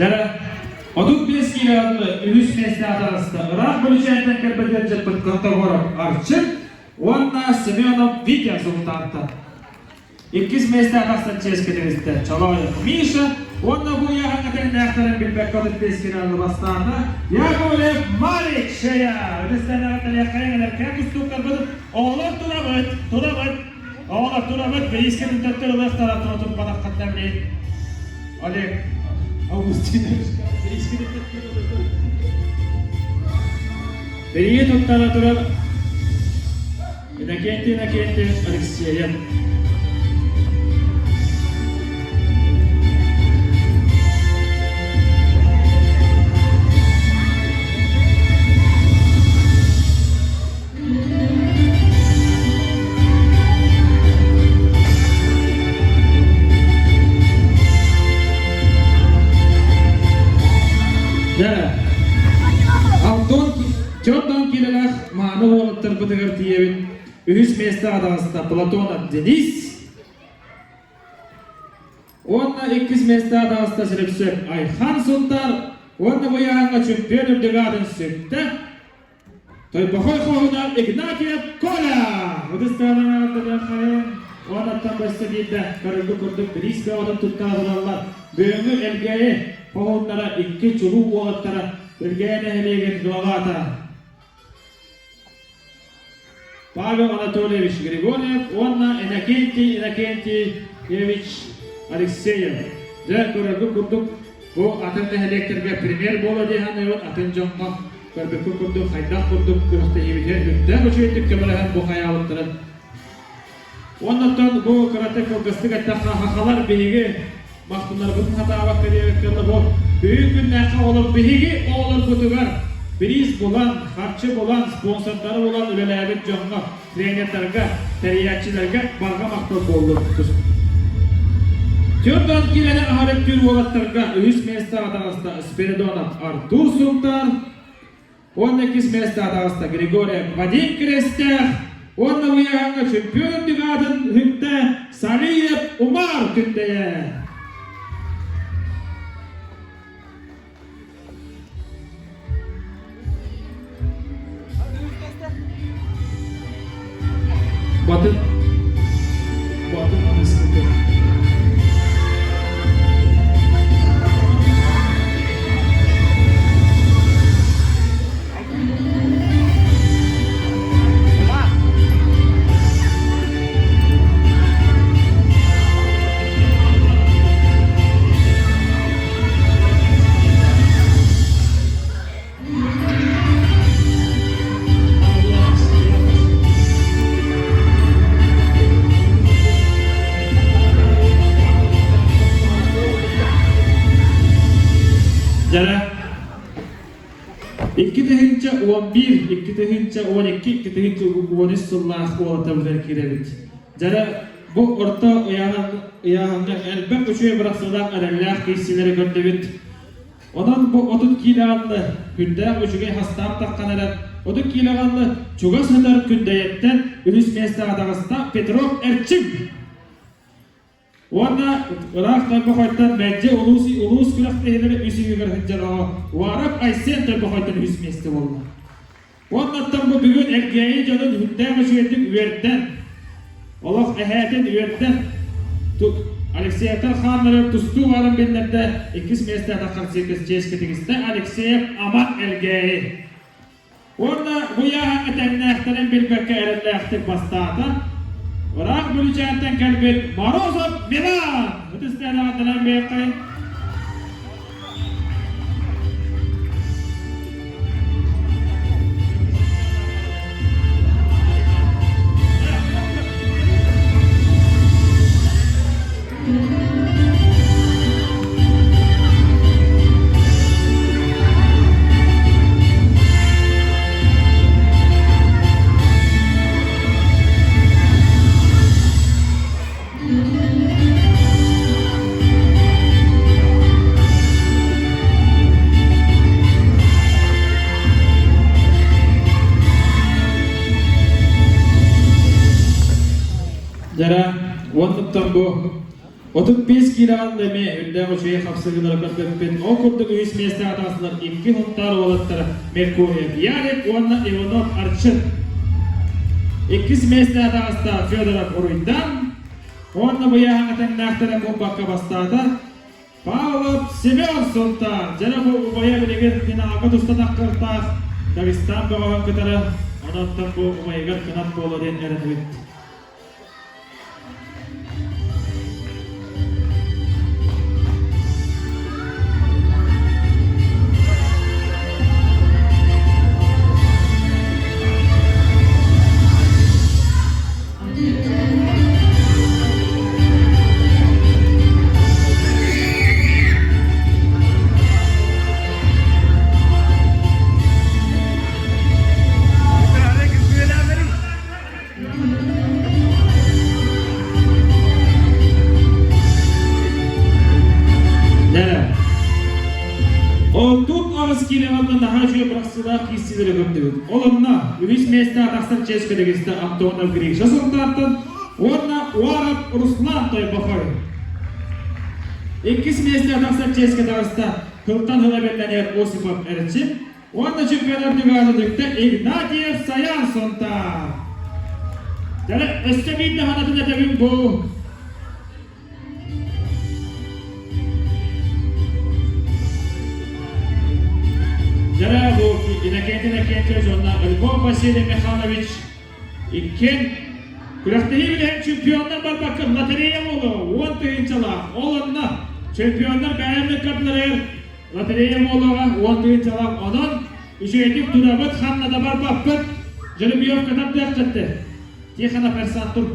Дьэ, 35 киилэ атлы үһүс миэстэ атаҕаста ыраах Бүлүчээнтэн кэлбит ыалдьыппыт Контогоров Арчын уонна Семенов Витя Султантан. Иккис миэстэ тахсан чиэскэ тигистэ Чолоев Миша уонна бу ыйааһыҥҥа тэҥнээхтэрин билбэккэ 35 финалга бастаата Яковлев Марик Шея. Үтүстэнэҕиттэн эдэркээн тустууктарбыт оҕолор турабыт, турабыт, оҕолор турабыт, бириискэ төттөр ылыахтара тура турбатаххытына билин Олег Августинович бириискэ Бирии туттара турар Иннокентий Иннокентьевич Алексеев. Дьэ, Антон Чордон киилэлээх мааны уолаттарбытыгар тиийэбит. Үһүс миэстэҕэ таҕыста Платонов Денис. Уонна иккис миэстэҕэ таҕыста Силипсев Айхан Сунтар. Уонна бу ыйааһыҥҥа чемпион үрдүк аатын сүктэ. Тойбохой хоһуна Игнатьев Коля! Ытыстаанан хайын уонаттан бэссе биирдэ көрүлгү курдук бириис бөҕөтүн туттаатылаллар. Бүгүҥҥү Элгээйи хоһууннара икки чулуу уолаттара Элгээйи нэһилиэгин главата Павел Анатольевич Григорьев уонна Иннокентий Иннокентьевич Алексеев. Дьэ, көрөргүт курдук, бу атын нэһилиэктэргэ пример буола дии саныыбын, атын дьоҥҥо көрбүккүт курдук, хайдах курдук күрэхтэһиибитигэр үрдээх үчүгэйдик көмөлөһөн бу хайаабыттарын. Уоннаттан бу кыратык кылгастык эттэххэ, хахалар биһиги махтанарбытын сатаабакка диэбиккэ бу бүгүн күннээххэ оҕолор биһиги оҕолорбутугар бириис булан, харчы булан, спонсордары булан үлэлээбит дьоҥҥо, тренердарга, тэрийээччилэргэ барҕа махтал буоллун. Түөрт киилэни аһары түүр уолаттарга үһүс миэстэҕэ таҕыста Спиридонов Артур Султан, Уонна иккис миэстэҕэ таҕыста Григорьев Вадим Крестээх уонна ыйааһыҥҥа чемпион үрдүк аатын үктэ Салиев Умар Күндэйэ. Батын Батын аныскыты. Дьара 2011, 2012, 2013 сыллаах уолаттарбытыгар киирэбит. Дьара бу орто ыйааһыҥҥа элбэх үчүгэй бырахсыылаах эрэллээх киирсиилэри көрдүбүт. Онон бу 30 киилэ анны күндээх үчүгэй хастаах таххан эрэр 30 киилэ анны чугас сытар Күндэйэттэн үһүс миэстэҕэ таҕыста Петров Эрчим. Уонна ыраах Тойбохойтон мэлдьи улуус улуус күрэхтэһиилэри үс үйүгэр сылдьар оҕо Уаров Айсен Тойбохойтон үһүс миэстэ буолла. Уоннаттан бу бүгүн Элгээйи дьонун хүндээх үчүгэйдик үөрдэн. Олох эһээтин үөрдэ. Алексеевтар хааннары тустуу баарын биллэрдэ. Иккис миэстэ таххан чиэскэ тигистэ Алексеев Аман Элгээйи. Уонна бу ыйааһыҥҥа тэҥнээхтэрин билбэккэ эрэллээхтик бастаата. Ыраах Бүлүүчээнтэн кэлбит Морозов Милан! Ытыс тыанаҕыттан бэйэххэй. Дьара, уоннуттан бу 35 киилэҕин эмиэ үрдээх үчүгэй хапсыһыылары көрдөппүт. Ол курдук үһүс миэстэҕэ таҕыстылар икки Сунтаар уолаттара Меркурьев Ярик уонна Иванов Арчын. Иккис миэстэҕэ таҕыста Федоров Уруйдан уонна быйааһыҥҥа тэҥнээхтэрэ кубокка бастаата Павлов Семен Сунтаар. Дьэ бу убайа билигин финалга туста таххыртаах Дагестан бөҕөһүн кытары онон бу убайыгар кынат буолуо диэн эрэнэбит. Нэрэ. Отут аҕыс киилэҕэ наһаа үчүгэй бырахсыылаах киирсиилэри көрдүбүт. Ол онно үһүс миэстэҕэ тахсар чиэс кэлэгистэ Антонов Гриша Сунтаартан уонна Уаров Руслан Тойбохой. Иккис миэстэҕэ тахсар чиэскэ таҕыста Кылтан ыла бэллэнэр Осипов Эрчим Уонна чемпионат дьыгааны дүктэ Игнатьев Саян Сунтаар. Дьэ, өссө биир даҕанатын этэбин бу. Дьэ, бу Иннокентий Иннокентьевич уонна Львов Василий Михайлович иккиэн күрэхтэһии билэһин чемпионнар барбакка лотерея буолуо 10 тыһыынчалаах. Ол онно чемпионнар бэйэлэрин кардыларыгар Лотерея буолуоҕа 10 тыһыынчалаах. Онон үчүгэйдик турабыт, ханна да барбаппыт. Жеребьевка тардыаххыт. Тихонов Эрсан тур.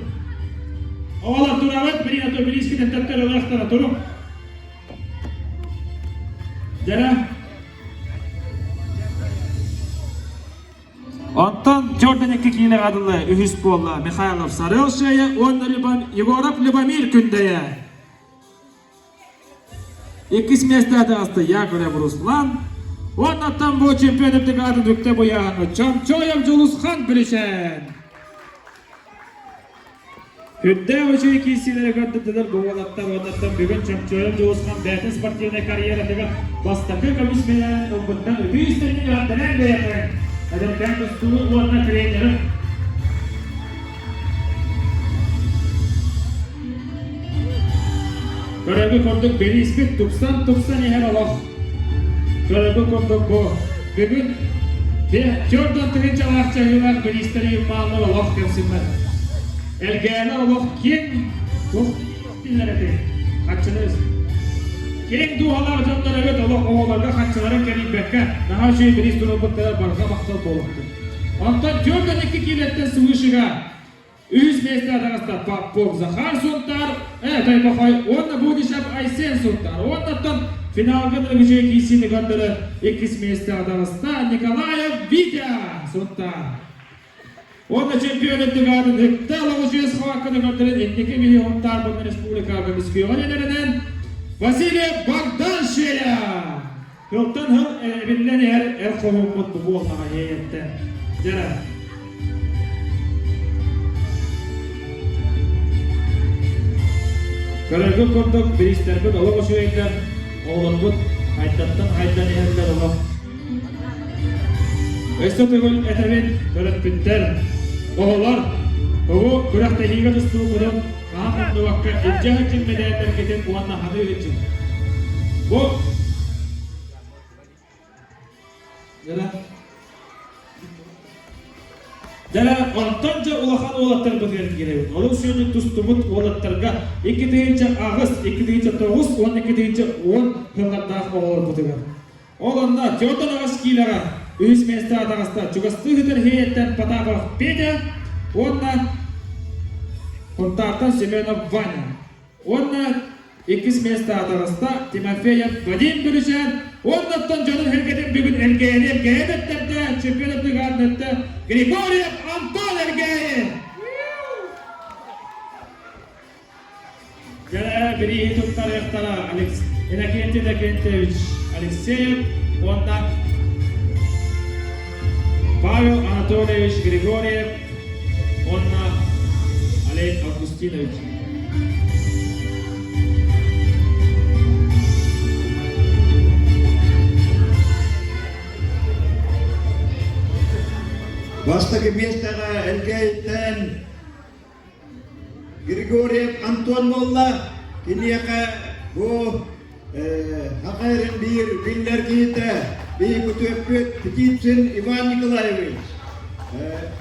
Оҕолор турабыт, билин ато билиискитин төттөр ылыахтара туруҥ. Дьара. Онтон Jordan 2 киилэҕэ дылы үһүс буолла Михайлов Сарыал Шея уонна Егоров Любомир Күндэйэ. Иккис миэстэ таҕыста Яковлев Руслан. Уоннаттан бу чемпион үрдүк Дүктэ Буйаһыҥҥа Чомчоев Дьулусхан Билишэн. Үрдээх үчүгэй киирсиилэри көрдөрдүлэр бу уолаттар уоннаттан бүгүн Чомчоев Дьулусхан бэйэтин спортивнай карьератыгар бастакы көмүс мэтээлин ылбыттан үтүү истэрин эҕэрдэлээн бэйэтин эдэркээн тустуу уонна тренерин Көрөргө курдук бирииспит тупсан-тупсан иһэр олох. Көрөргө курдук бу бүгүн төрдөн тыһыынчалаах чаһыылаах бириистэри юммааллар олох кэмсиммэт. Элгээли олох киэҥ туох дииллэр этэй? Хаччыны киэҥ дууһалаах дьоннор эбит олох оҕолорго хаччыларын кэрийбэккэ наһаа үчүгэй бириис туруорбуттара барҕа махтал буолуохтун. Онтон 42 киилэттэн свышига Үһүс миэстэҕэ таҕыста Попов Захар Сунтаар, Тойбохой уонна Будишев Айсен Сунтаар. Уоннаттан финалга үчүгэй киирсиини көрдөрө иккис миэстэҕэ таҕыста Николаев Витя Сунтаар. Уонна чемпион үрдүк аатын Ыкта Лоҕучуйа схватканы көрдөрөн инники биһи Сунтаар республикаҕа көмүскүөҕүн энэринэн Василий Богдан Шея. Тылтан хыл эбиллэн иһэр эр хоһууммут бу буоллаҕа иэйэттэн. Дьара. Көрөргүт курдук бириистэрбит олох үчүгэйдэр, оҕолорбут хайдаттан хайдан иһэллэр олох. Өссө төгүл этэбин, төрөппүттэр, оҕолор. Бу күрэхтэһиигэ тустуугутун хаһан умнубакка илдьэ сылдьын мэдээллэргитин уонна хатыы сылдьын. Бу Дьэ, онтон дьэ улахан уолаттарбытыгар киирэбит. Олус сүнньүн тустубут уолаттарга 2008, 2009 уонна 2010 сыллардаах оҕолорбутугар. Ол онно Тётон аҕыс киилэҕэ үһүс миэстэҕэ таҕыста чугастыы сытар Хиэйэттэн Потапов Петя уонна Кунтаартан Семенов Ваня. Уонна иккис миэстэҕэ таҕыста Тимофеев Вадим Бүрүсээн уоннаттан дьонун сэргэтин бүгүн Элгээйи Элгээйи дэттэрдэ чемпион бригаднетте Григорьев Антон Элгээйи. Дьэ, бирииһи туттарыахтара Алекс Иннокентий Иннокентьевич Алексеев уонна Павел Анатольевич Григорьев уонна Олег Августинович. Бастакы миэстэҕэ Элгээйиттэн Григорьев Антон буолла. Киниэхэ бу Саха эрин биир биллэр киһитэ, биһи күтүөппүт Птицын Иван Николаевич,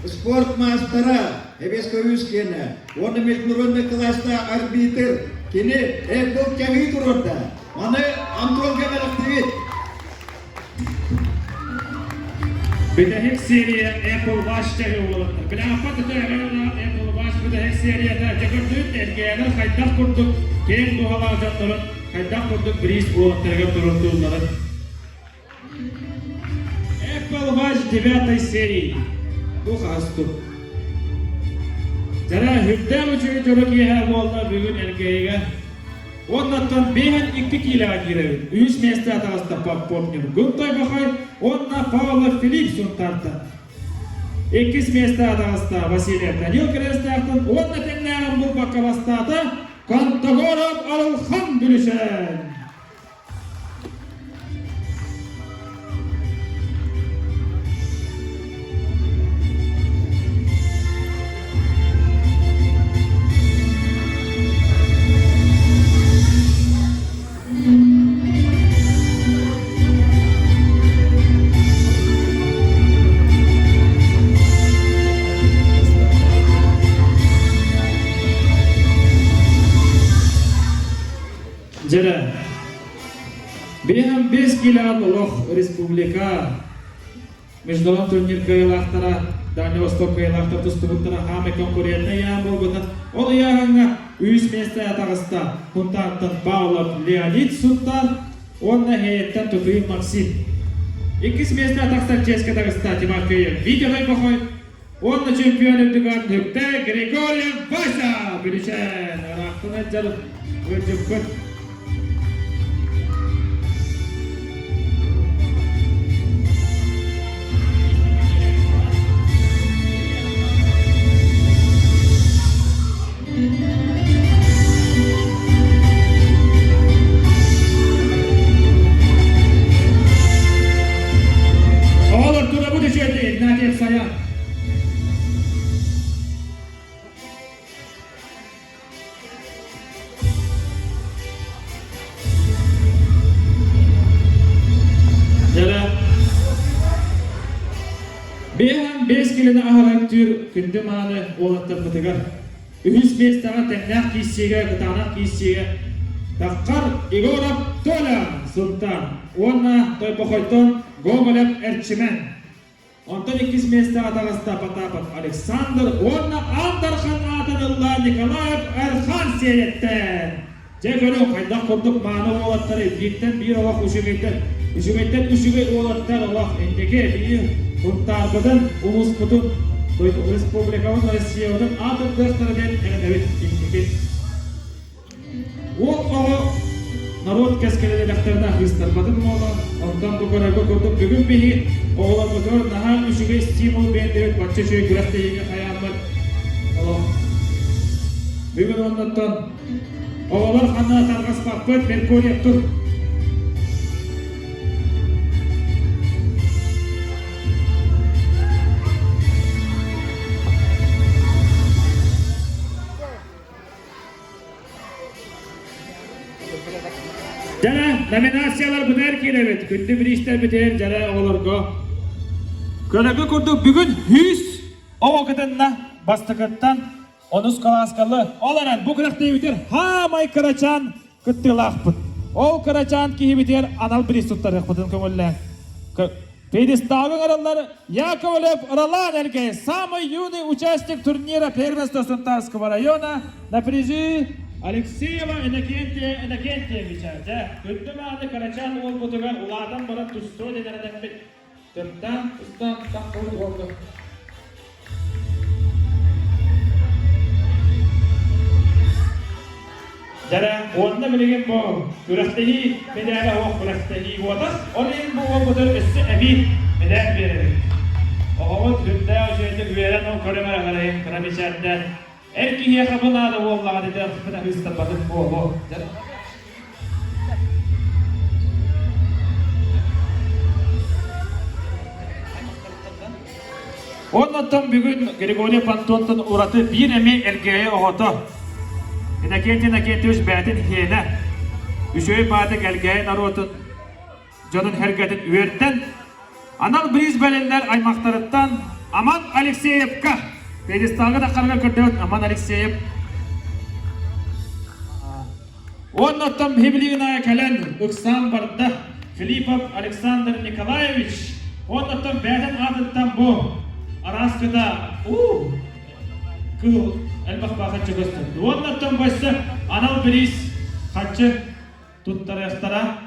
спорт маастара Эбес киэнэ уонна международный класстаах арбитр кини Apple кэһии туруорда. Маны Антонга бэлэхтибит. Бүтэһик серия Apple Watch тэһи уолаттар. Билээппат Apple Watch бүтэһик серията дьэ эргээнэр хайдах курдук киэҥ туһалаах дьоннорун хайдах курдук бриз уолаттарыгар туруортуулларын. Apple Watch девятой серии. Бу хасту. Дьара үрдээх үчүгэй дьоро киэһэ буолла бүгүн Эргээйигэ Уоннаттан биэһэн икки киилэҕэ киирэбит. Үһүс миэстэ таҕыста Попов Ньургун Тойбохой уонна Павлов Филипп Сунтаартан. Иккис миэстэ таҕыста Васильев Данил Кирэстээхтэн уонна тэҥнээҕин булбакка бастаата Контогоров Арылхан Бүлүсээн. Дьэрэ, биэһэн биэс киилэҕин олох республика международный турнир кыайыылаахтара Дальний Восток кыайыылаахтара тустубуттара хаамай конкурентнай ыйаан буолбута. Ол ыйааһыҥҥа үс миэстэ таҕыста Хунтаартан Павлов Леонид Сунтаар уонна Эһэйэттэн Тутуин Максим. Иккис миэстэ тахсар чиэскэ таҕыста Тимофеев Витя Тойбохой уонна чемпион үрдүгэр Нүктэ Григорьев Вася Бүлүчээн ыраахтан ыалдьар ыалдьыппыт. Оҕолор турабыт үчүгэйдик Игнатьев Саян. Дьэрэ. Биэһэн биэс килини аһаран түүр күндү мааны уолаттарбытыгар үһүс миэстэҕэ тэҥнээх киирсиигэ кытаанах киирсиигэ Таххар Егоров Толя Сунтаар уонна Тойбохойтон Гоголев Эрчимэн Онтон иккис миэстэҕэ таҕыста Потапов Александр уонна Аан Дархан аатын ылла Николаев Эрхан Сиэйэттэн. Дьэ көрүҥ, хайдах курдук мааны уолаттары бииртэн биир олох үчүгэйтэн, үчүгэйтэн үчүгэй уолаттар олох инники биир Сунтаарбытын, улууспутун, республикабыт, Россиябытын аатырдыахтара диэн эрэнэбит инники. Уол оҕо норуот кэскилин элэхтэринэ ыыстарбатын буола, онтон бу көрөргө курдук бүгүн биһи оҕолорбутугар наһаа үчүгэй стимул биэрдибит, бачча үчүгэй күрэхтэһиигэ хайааммыт олох. Бүгүн оннуттан оҕолор ханна тарҕаспаппыт, Меркурьев тур. Дьара номинациялар бытыар киирэбит. Күндү бириистэрбитигэр дьара оҕолорго. Көлөкө курдук бүгүн 100 оҕо кытынна бастакыттан онус кылааскалы. Ол эрэн бу күрэхтэһиибитигэр хаамай кырачаан кыттыылаахпыт. Ол кырачаан киһибитигэр анал бириис туттарыахпытын көҥүллээн. Пьедесталга ыҥырыллар Яковлев Ролан Эргей, самый юный участник турнира первенства Сунтарского района на призы Алексеева Иннокентия Иннокентьевича. Дьэ, күндү мааны кырачаан уолбутугар улаатан баран тустуо диэн эрэнэммит тымтаан тустаан таххыбыт уолга. Дьэрэ, уонна билигин бу күрэхтэһии мэдээлэ суох күрэхтэһии буолар. Ол иһин бу уолбутун өссө эбии мэдээл биэрэбит. Оҕобут үрдээх үчүгэйдик үөрэн ол көрүҥ эрэ кыра мичээрдээн эр киһиэхэ бу наада буоллаҕа дитэхпинэ ыыстаппатым буолуо. Оннуттан бүгүн Григорий Антонтан ураты биир эмиэ Элгээйи оҕото Иннокентий Иннокентьевич бэйэтин хиэнэ үчүгэй баатык Элгээйи норуотун дьонун сэргэтин үөрдэн анал бириис бэлэннэр аймахтарыттан Аман Алексеевка пьедесталга таххарга көрдөбүт Аман Алексеев Уонна оттон биһи билигин аайы кэлэн ыксаан барда Филиппов Александр Николаевич. Уонна оттон бэйэтин аатыттан бу арааскыта уу кыыл элбэх баахаччы көстөр. Уонна оттон бу өссө анал бириис хаччы туттарыахтара.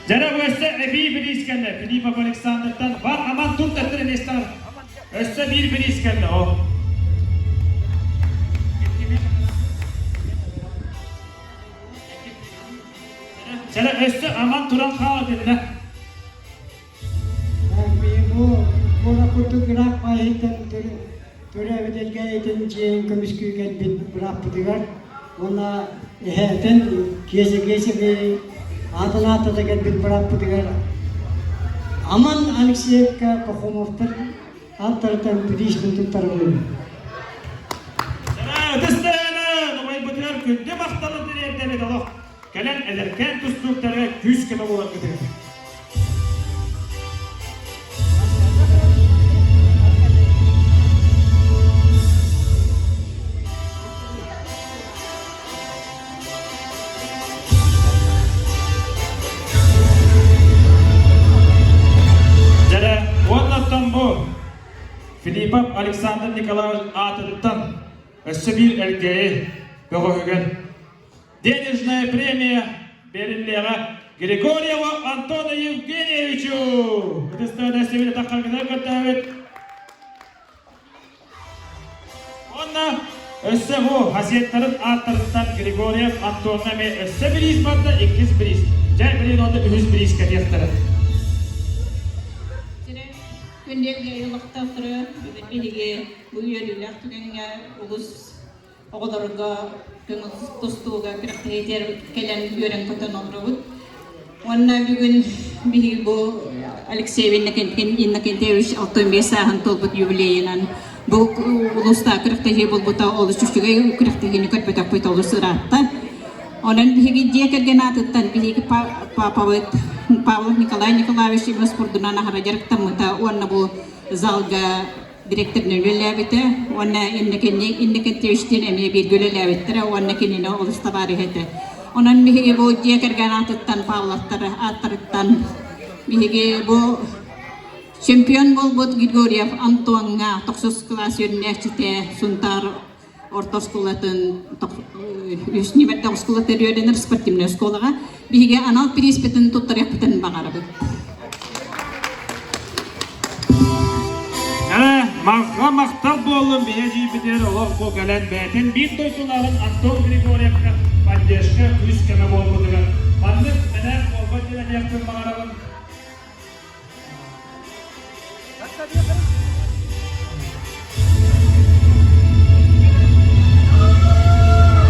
Дьара бу өссө эбии бириис кэллэ. Филиппов Александртан бар аман тур таттыр эмиэстар. Өссө биир бириис кэллэ о. Дьара өссө аман туран хаалат иннэ. Бу куора курдук ыраах баайыттан төрөөбүт Элгээйитин дьиэйин көмүскүү кэлбит бырааппытыгар уонна эһээтин Киэсэ Киэсэбэй аатын ааттата кэлбит бырааппытыгар Аман Алексеевка Пахомовтар ааттарыттан бирииспин туттарабын. Ытыс тыаһына убайбытыгар күндү махталы тириэрдэбит олох кэлэн эдэркээн тустууктарга күүс-көмө буоларгытыгар. Дьэрэ, уоннаттан бу Филиппов Александр Николаевич аатыттан өссө биир Элгээйи бөҕөһүгэр Денежная премия бериллиэҕэ Григорьеву Антону Евгеньевичу! Ытыстыгына сибили таххаргытыгар көрдөһөбүт. Уонна өссө бу хасиеттарын ааттарыттан Григорьев Антонна эмиэ өссө бириис барда, иккис бириис. Дьэ, билигин онно үһүс бириис кэтиэхтэрэ. Күндү олохтоохтору бүгүн биһиги бу үөрүүлээх түгэҥҥэ улус оҕолорго көҥүл тустууга күрэхтэһиитигэр кэлэн үөрэн-көтөн олоробут. Уонна бүгүн биһиги бу Алексей Иннокентьевич 65 сааһын туолбут юбилейынан бу улуустаах күрэхтэһии буолбута олус үчүгэй күрэхтэһиини көрбөтөхпүт олус ыраатта. Онон биһиги дьиэ кэргэн аатыттан биһиги папабыт Павлов Николай Николаевич спордунан аһара дьарыктаммыта уонна бу залга директорынан үлэлээбитэ уонна Иннокентьевичтиин эмиэ бииргэ үлэлээбиттэрэ уонна кинини олус табаарыһа этэ. Онон биһиги бу дьиэ кэргэн аатыттан Павловтар ааттарыттан биһиги бу чемпион буолбут Григорьев Антоҥҥа тохсус кылаас үөрэнээччитэ Сунтаар орто оскуолатын үс ньүмэрдээх оскуолата үөрэнэр спортивнай оскуолаҕа биһиги анал бирииспитин туттарыахпытын баҕарабыт. Махха махтал буоллун биһи эдьиийбитигэр олох бу кэлэн бэйэтин биир дойдулааҕын Антон Григорьевка поддержка күүс-көмө буолбутугар маннык мэнээк буолбат диэн этиэхпин баҕарабын.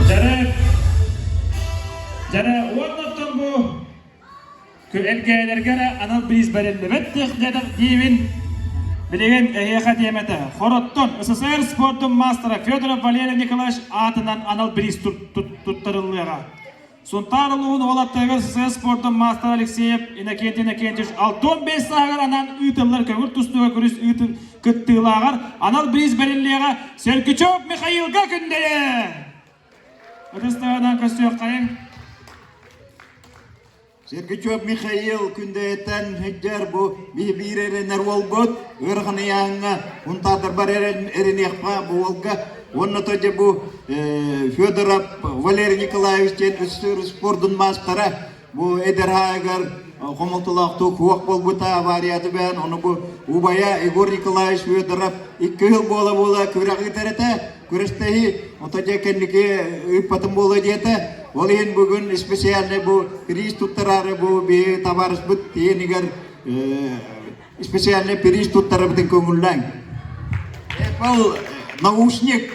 Дьэрэ, дьэрэ, уоннаттан бу элгээйэлэргэ эрэ анал бириис бэриллибэт диэбин. Билигин эһиэхэ тиэмэтэ Хороттон СССР спордун маастара Федоров Валерий Николаевич аатынан анал бириис туттарыллыаҕа. Сунтаар улууһун уолаттарыгар СССР спордун маастара Алексеев Иннокентий Иннокентьевич 65 сааһыгар анаан ыытыллар көҥүл тустууга күрүс кыттыылааҕар анал бириис бэриллиэҕэ Сергучев Михаилга күндэйэ! Ытыстарынан көрсүөххэйиҥ. Сергучев Михаил күндэйэттэн сылдьар бу биир эрэнэр уолбут ыарахан ыйааһыҥҥа Унтаатарбар эрэниэхпэ бу уолга уонна то дьэ бу Федоров Валерий Николаевич диэн СССР спордун маастара бу эдэр ааһыгар хомолтолоохтук суох буолбута аварияты бээн ону бу убайа Егор Николаевич Федоров икки сыл буола-буола күрэх ыытар этэ күрэстэһии ото дьэ кэнники ыыппатым буолуо диэтэ ол иһин бүгүн специальный бу приз туттараары бу биһи табаарыспыт тиэнигэр специальный приз туттарабытын көҥүллээҥ Apple наушник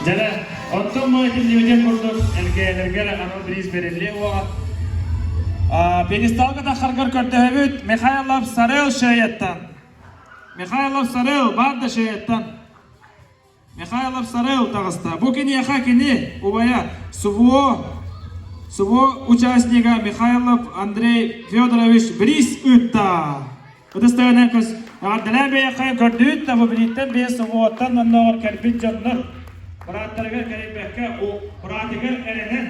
Дьэ, оттон бу этиллибитин курдук НКЛэргэ анал бириис бэриллиэ уоҕа. Пьедесталга таххаргар көрдөһөбүт Михайлов Сарел Шеяттан. Михайлов Сарел баар да Шеяттан. Михайлов Сарел таҕыста. Бу киниэхэ кини убайа СВО СВО участнига Михайлов Андрей Федорович бириис ыытта. Ытыстарынан көс эҕэрдэлээн бэйэххэ көрдүүт да бу бирииттэн биэс СВО-ттан оннооҕор кэлбит дьоннор бырааттарыгар кэлбэккэ быраатыгар эрэнэн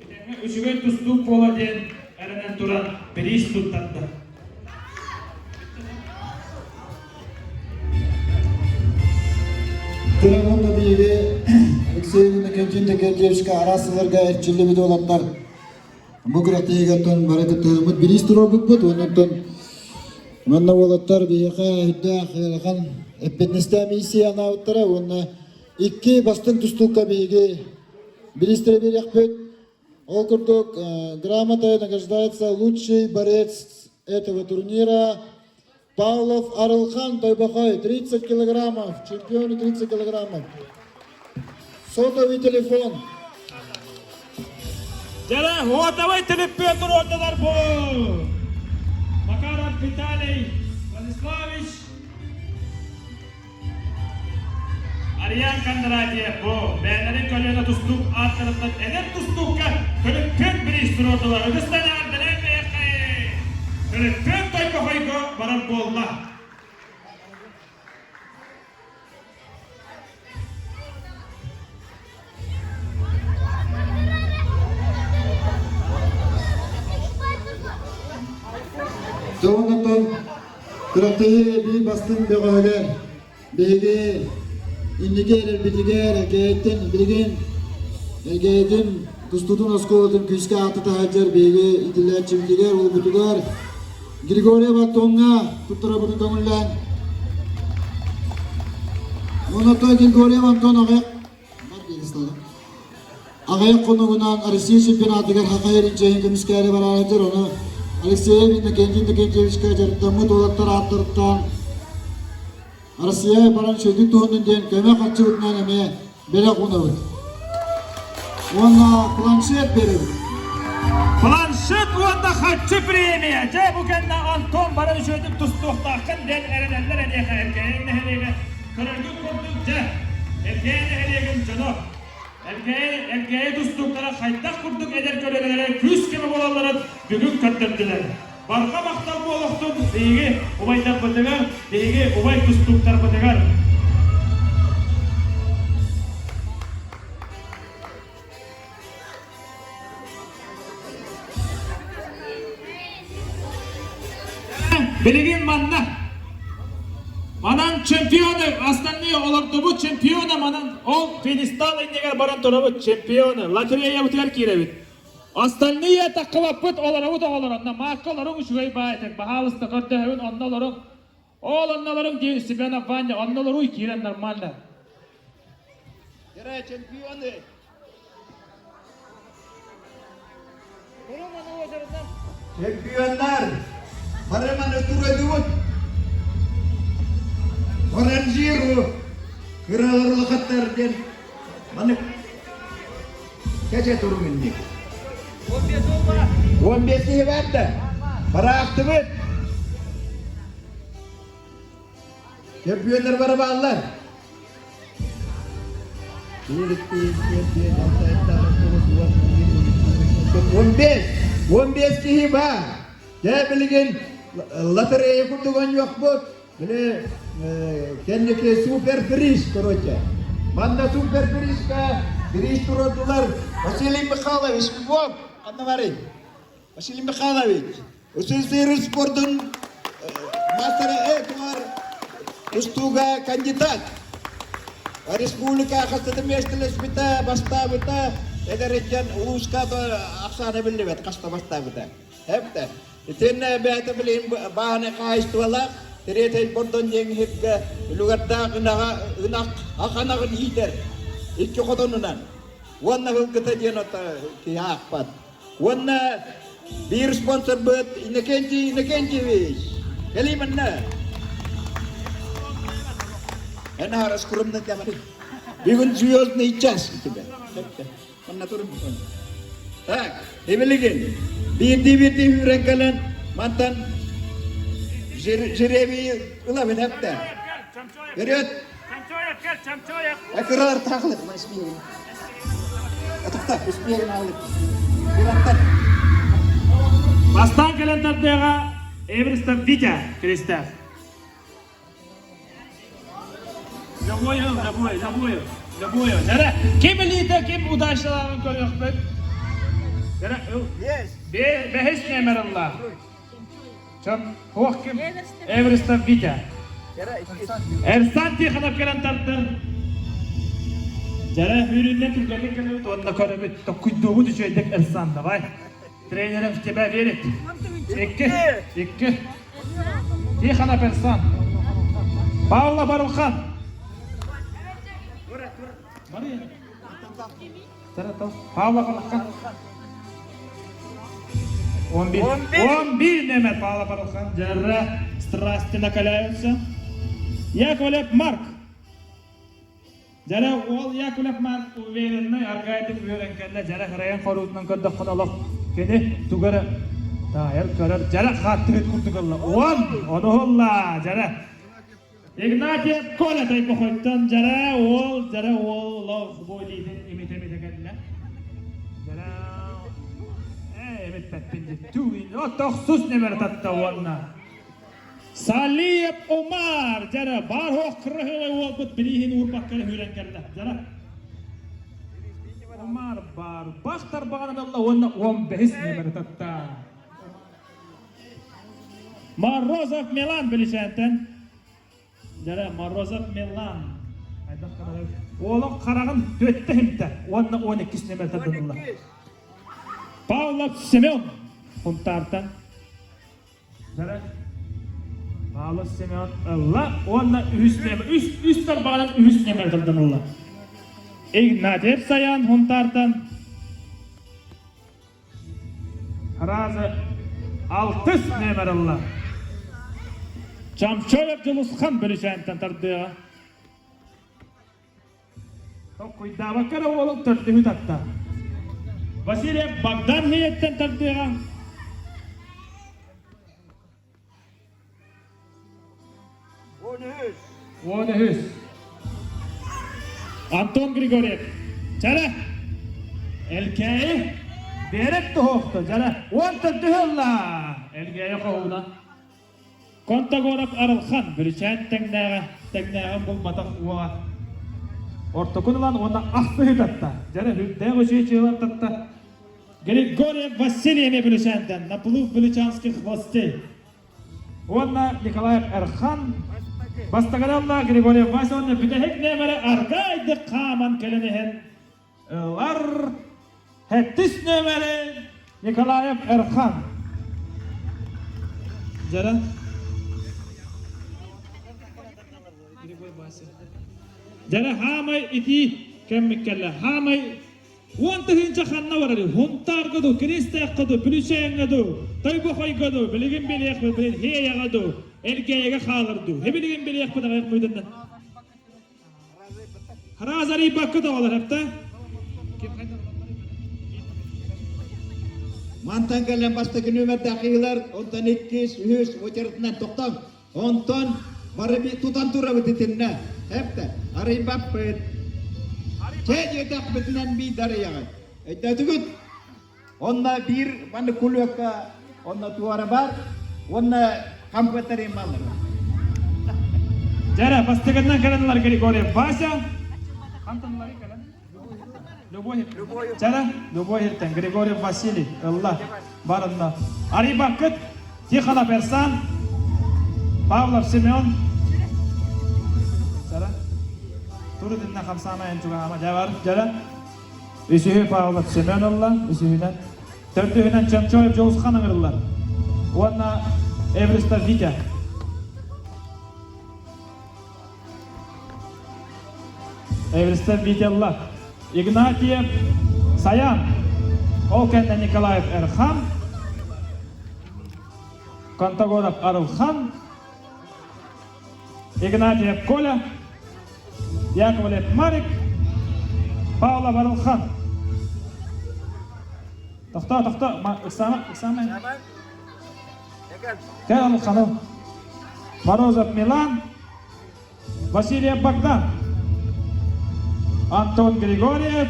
Этэҥҥэ үчүгэй тустуук буола диэн эрэнэн туран бириис туттарда. Туран уонна биһиги Алексей Иннокентьевич Иннокентьевичка араас сылларга эрчиллибит уолаттар бу күрэхтэһиигэ бары кыттыһыммыт бириис туруорбуппут уонна манна уолаттар биһиэхэ үрдээх ыарахан эппиэтинэстээх миссия анаабыттара уонна икки бастыҥ тустуукка биһиги Бириистэри биэриэхпит. Ол курдук, грамотой награждается лучший борец этого турнира Павлов Арылхан Тойбохой, 30 килограммов, чемпион 30 килограммов. Сотовый телефон. Дьэ, уотовой телефон туруордулар бу! Макаров Виталий Владиславович Ариан Кондратьев бу бэйэлэрин көлүөнэ тустуук ааттарыттан эдэр тустуукка төлөппүөн бириис туруордулар. Үгүстэн эҕэрдэлээн бэйэххэй! Төлөппүөн Тойбохойго барар буолла. Дьон күрэхтэһии биир бастыҥ бөҕөһүгэр биһиги инники эрэлбитигэр Элгээйиттэн билигин Элгээйитин тустуутун оскуолатын күүскэ ааттата сылдьар биһиги иитиллээччибитигэр уолбутугар Григорий Антоҥҥа туттарабытын көҥүллээн Онон Григорьев Антон аҕыйах аҕыйах хонугунан Россия чемпионатыгар Саха эринчэйин көмүскээри бараары ону Алексеев Иннокентий Иннокентьевичка дьарыктаммыт уолаттар ааттарыттан Россия баран үчүгэйдик туһуннун диэн көмө харчыбытынан эмиэ бэлэх уунабыт. Уонна планшет биэрэбит. Планшет уонна харчы премия! Дьэ, бу кэннэ Антон баран үчүгэйдик тустуохтааххын диэн эрэнэллэр эниэхэ Эркээйи нэһилиэгэ. Көрөргүт курдук, дьэ, Эркээйи нэһилиэгин дьоно Эркээйи, Эркээйи тустууктара хайдах курдук эдэр көлүөнэлэрэ күүс-көмө буолалларын бүгүн көрдөрдүлэр. Барҕа махтал буолуохтун биһиги убайдарбытыгар, биһиги убай тустууктарбытыгар. Билигин манна манан чемпионы, остальные олордубут чемпиона манан ол пьедестал иннигэр баран турабыт чемпионы лотереябытыгар киирэбит. Остальные таххыбаппыт олоробут оҕолор онно маакка олоруҥ үчүгэй баа этик баһаалыста көрдөһөбүн онно олоруҥ ол онно олоруҥ дии Семенов Ваня онно олоруй киирэн нормально Герой чемпионы! Чемпионнар! Бары маны турайдыбыт! Оранжиру кыралар улахаттар диэн маннык кэчэ туруҥ инник. 15 киһи баар да? Бараахтыбыт. Чөмпүйүөннэр бары бааллар. 15, 15 киһи баар. Дьэ билигин лотерея курдук оонньуохпут. Били кэнники супер приз, короче. Манна супер призка приз туруордулар Василий Михайлович Львов. Ханна барый? Василий Михайлович, СССР спордун мастера этуар тустууга кандидат. Республика хастата миэстэлэспитэ, бастаабыта, эдэр улууска ахсаана биллибэт хаста бастаабыта. Эптэ. Итиннэ бэйэтэ билигин бааһынай хаһаайыстыбалаах Тириэтэй Бордон диэн иһиргэ үлүгэрдээх ынаҕа ынах ах анаҕын иитэр икки хотонунан уонна ылгыта диэн ото киһи аахпат. Уонна биир спонсорбыт Иннокентий Иннокентьевич. Кэлий манна. Эн аһара скромный дэмэри. Бүгүн звездный час у тебя. Манна турун. Так, эбилигин биирдии-биирдии үүрэн кэлэн мантан жребий ылабын эптэ. Вперед! Акырар тахлык, Атахта, успеем алып. Кураттар. Бастаан кэлэн тардыаҕа Эверстов Витя Кристев. Любую, любую, любую, любую. Дәрә, ким илиитэ, ким удачалааҕын көрүөхпүт. Дәрә, бэһис нөмер ылла. Чон, хуох ким? Эверстов Витя. Эрсан Тихонов кэлэн тардыр. Дьэрэ үүрүннэн түргэнник кэлэбит уонна көрөбүт. Токкуйдуубут үчүгэйдик Эрсан, давай. Тренерым в тебя верит. Икки, икки. Тихонов Эрсан. Павла Барылхан. Павла Барылхан. 11. 11 номер Павла Барылхан. Дьэрэ страсти накаляются. Яковлев Марк. Дьэрэ уол Яковлев Марк уверенный аргайтык үөрэн кэллэ. Дьэрэ хырайан хоруутунан көрдөххүнэ олох кини тугу эрэ таайар көрөр. Дьэрэ хааттыгыт курдук ылла. Уон! Ону уһулла! Дьэрэ Игнатьев Коля Тайбохойтон дьэрэ уол, дьэрэ уол олох бу илиитин имитэ-имитэ кэллэ. Дьэрэ ээ имиппэппин диттүү. Тохсус нөмер татта уонна Салиев Умар дьэрэ бар хоох кырыһылай уолбут билиһин уурбакка эрэ үүрэн кэллэ. Дьэрэ Умар бар бах тарбаҕынан ылла уонна 15 нөмер татта. Морозов Милан Билишэнтэн. Дьэрэ, Морозов Милан. Уолун хараҕын түөттэ химтэ уонна 12 нөмер тардылла. Павлов Семен Хунтаартан. Дьэрэ, Павлов Семен ылла уонна үһүс нөмер, үс, үс тарбаҕынан үһүс нөмер тардынылла. Игнатьев Саян Хунтаартан. Разы алтыс нүөмэр ылла. Чамчоев Дьулусхан Бөлүчээнтэн тардыаҕа. Токкуйдаабакка эрэ уолун төрдүһү татта. Васильев Богдан Хиэттэн тардыаҕа. 13. Антон Григорьев. Чара. Элкээйи. Берек туһуохта. Жара. Уон төрдүһү Элгээйи хоһууна. Контогоров Арылхан. Бүрүчээн тэҥнээҕэ. Тэҥнээҕин булбатах уола. Ортокун ылан уонна ахсыһы татта. Жара үрдээх үчүгэй чыылан татта. Григорьев Василий эмиэ Бүлүчээнтэн. Наплыв Бүлүчанских властей. Уонна Николаев Эрхан бастакынан Григорьев Вася уонна бүтэһик нүөмэрэ аргайдык хааман кэлэн иһэн ылар сэттис нүөмэри Николаев Эрхан. Дьара. Дьара хаамай итии кэммит кэллэ. Хаамай 10 000 ханна барарый? Хунтаарга дуу, Киристээххэ дуу, Бүлүчээҥҥэ дуу, Тойбохойго дуу, билигин билиэхпит, билин Хиэйэҕэ дуу. Элгээйигэ хаалар дуу? Эбилигин билиэхпит аҕыйах мүнүүтэннэн. Хараас арыйбакка да олор эптэ. Мантан кэлэн бастакы нүөмэрдээх киһилэр, онтон иккис, үһүс очередынан тохтоҥ. Онтон бары тутан турабыт итиннэ. Эптэ, арыйбаппыт. Чэ диэтэхпитинэн биир арыйаҕыт. Өйдөөтүгүт? Онно биир маннык кулүөккэ онно туора бар уонна хампыаттарыйын баллар. Дьэрэ, бастакынан кэлэннэр Григорьев Вася. Хантанлары кэлэн? Любой. Дьэрэ, Любой Иртен, Григорьев Василий, ылла, барынна. Арыйбаккыт, Тихонов Эрсан, Павлов Семен. Дьэрэ, Турудинна хамсаама энчугаама, дьэ бар, дьэрэ. Үсүһү Павлов Семен ылла, үсүһүнэн. Төрдүһүнэн Чомчоев Дьулусхан ыҥырыллар. Уонна Эвристов Витя. Эвристов Витя ылла. Игнатьев Саян. Ол кэннэ Николаев Эрхан. Контогоров Арылхан. Игнатьев Коля, Яковлев Марик, Павлов Арылхан. Тохтоо, тохтоо, Ыксаама, ыксаама. Кэл Арылханы. Морозов Милан, Васильев Богдан, Антон Григорьев,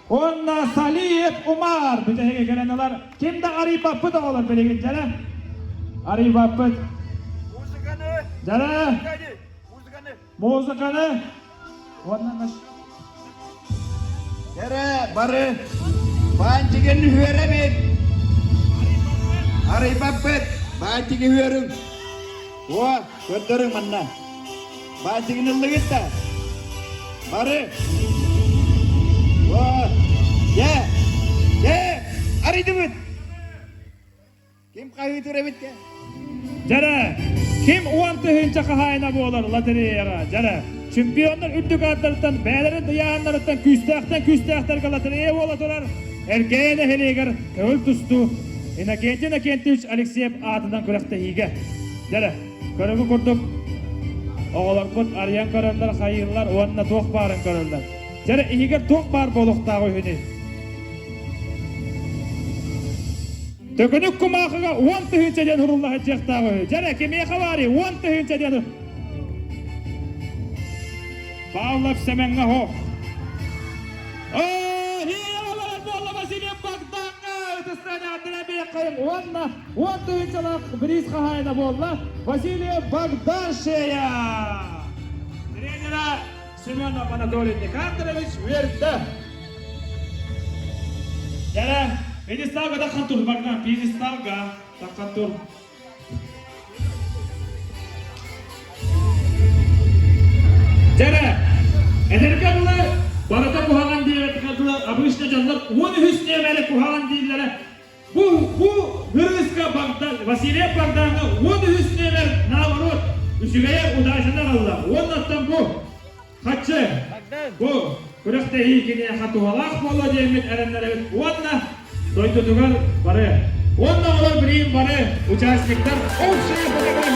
Уонна Салиев Умар бүтэһигэ кэлэн ылар. Ким да арыйбаппыт оҕолор билигин дьэрэ. Арыйбаппыт. Музыканы. Дьэрэ. Музыканы. Музыканы. Уонна наш. Дьэрэ бары баантигын үһүөрэбит. Арыйбаппыт. Баантигы үһүөрүҥ. О, көрдөрүҥ манна. Баантигын ыллыгыт да? Бары! О! Дьэ! Дьэ! Арыйдыбыт! Ким хаһыытыр эбит дьэ? Дьэрэ! Ким 10 000 хаһаайына буолар лотереяҕа? Дьэрэ! Чемпионнар үрдүк ааттарыттан, бэйэлэрин ыйааһыннарыттан күүстээхтэн күүстээхтэргэ лотерея буола турар. Эркээйи нэһилиэгэр көҥүл тустуу Иннокентий Иннокентьевич Алексеев аатынан күрэхтэһиигэ. Дьэрэ! Көрүҥү курдук оҕолорбут арыйан көрөллөр, хайыыллар уонна туох баарын көрөллөр. Дьэ иһигэр туох баар буолуохтаах үһүнүй? Төкүнүк кумаахыга 10 000 диэн сурулла сылдьыахтаах үһү. Дьэрэ, кимиэхэ баарый 10 000 диэн Павлов Сэмэҥҥэ оһох. Буолла Василий Богдаҥҥа ытыстан уонна 10 000-лаах бириис хаһаайына буолла Василий Богданшея. Тренера Семенов Анатолий Никандрович үөрдэ. Дьэрэ, пьедесталга таххан тур, Богдан, пьедесталга таххан тур. Дьэрэ, эдэргэ дылы барыта куһаҕан диэбэтэхэ дылы обычно дьоннор 13 нүөмэри куһаҕан дииллэрэ. Бу бу Гырыыска Богдан, Василий Богдаҥҥа 13 нүөмэр наоборот үчүгэйэ удачаны аҕалла. Уоннаттан бу Хаччы, бу күрэхтэһии киниэхэ туһалаах буолуо диэммит эрэннэрэбит уонна дойдутугар бары. Уонна олор билигин бары участниктар общая фотография.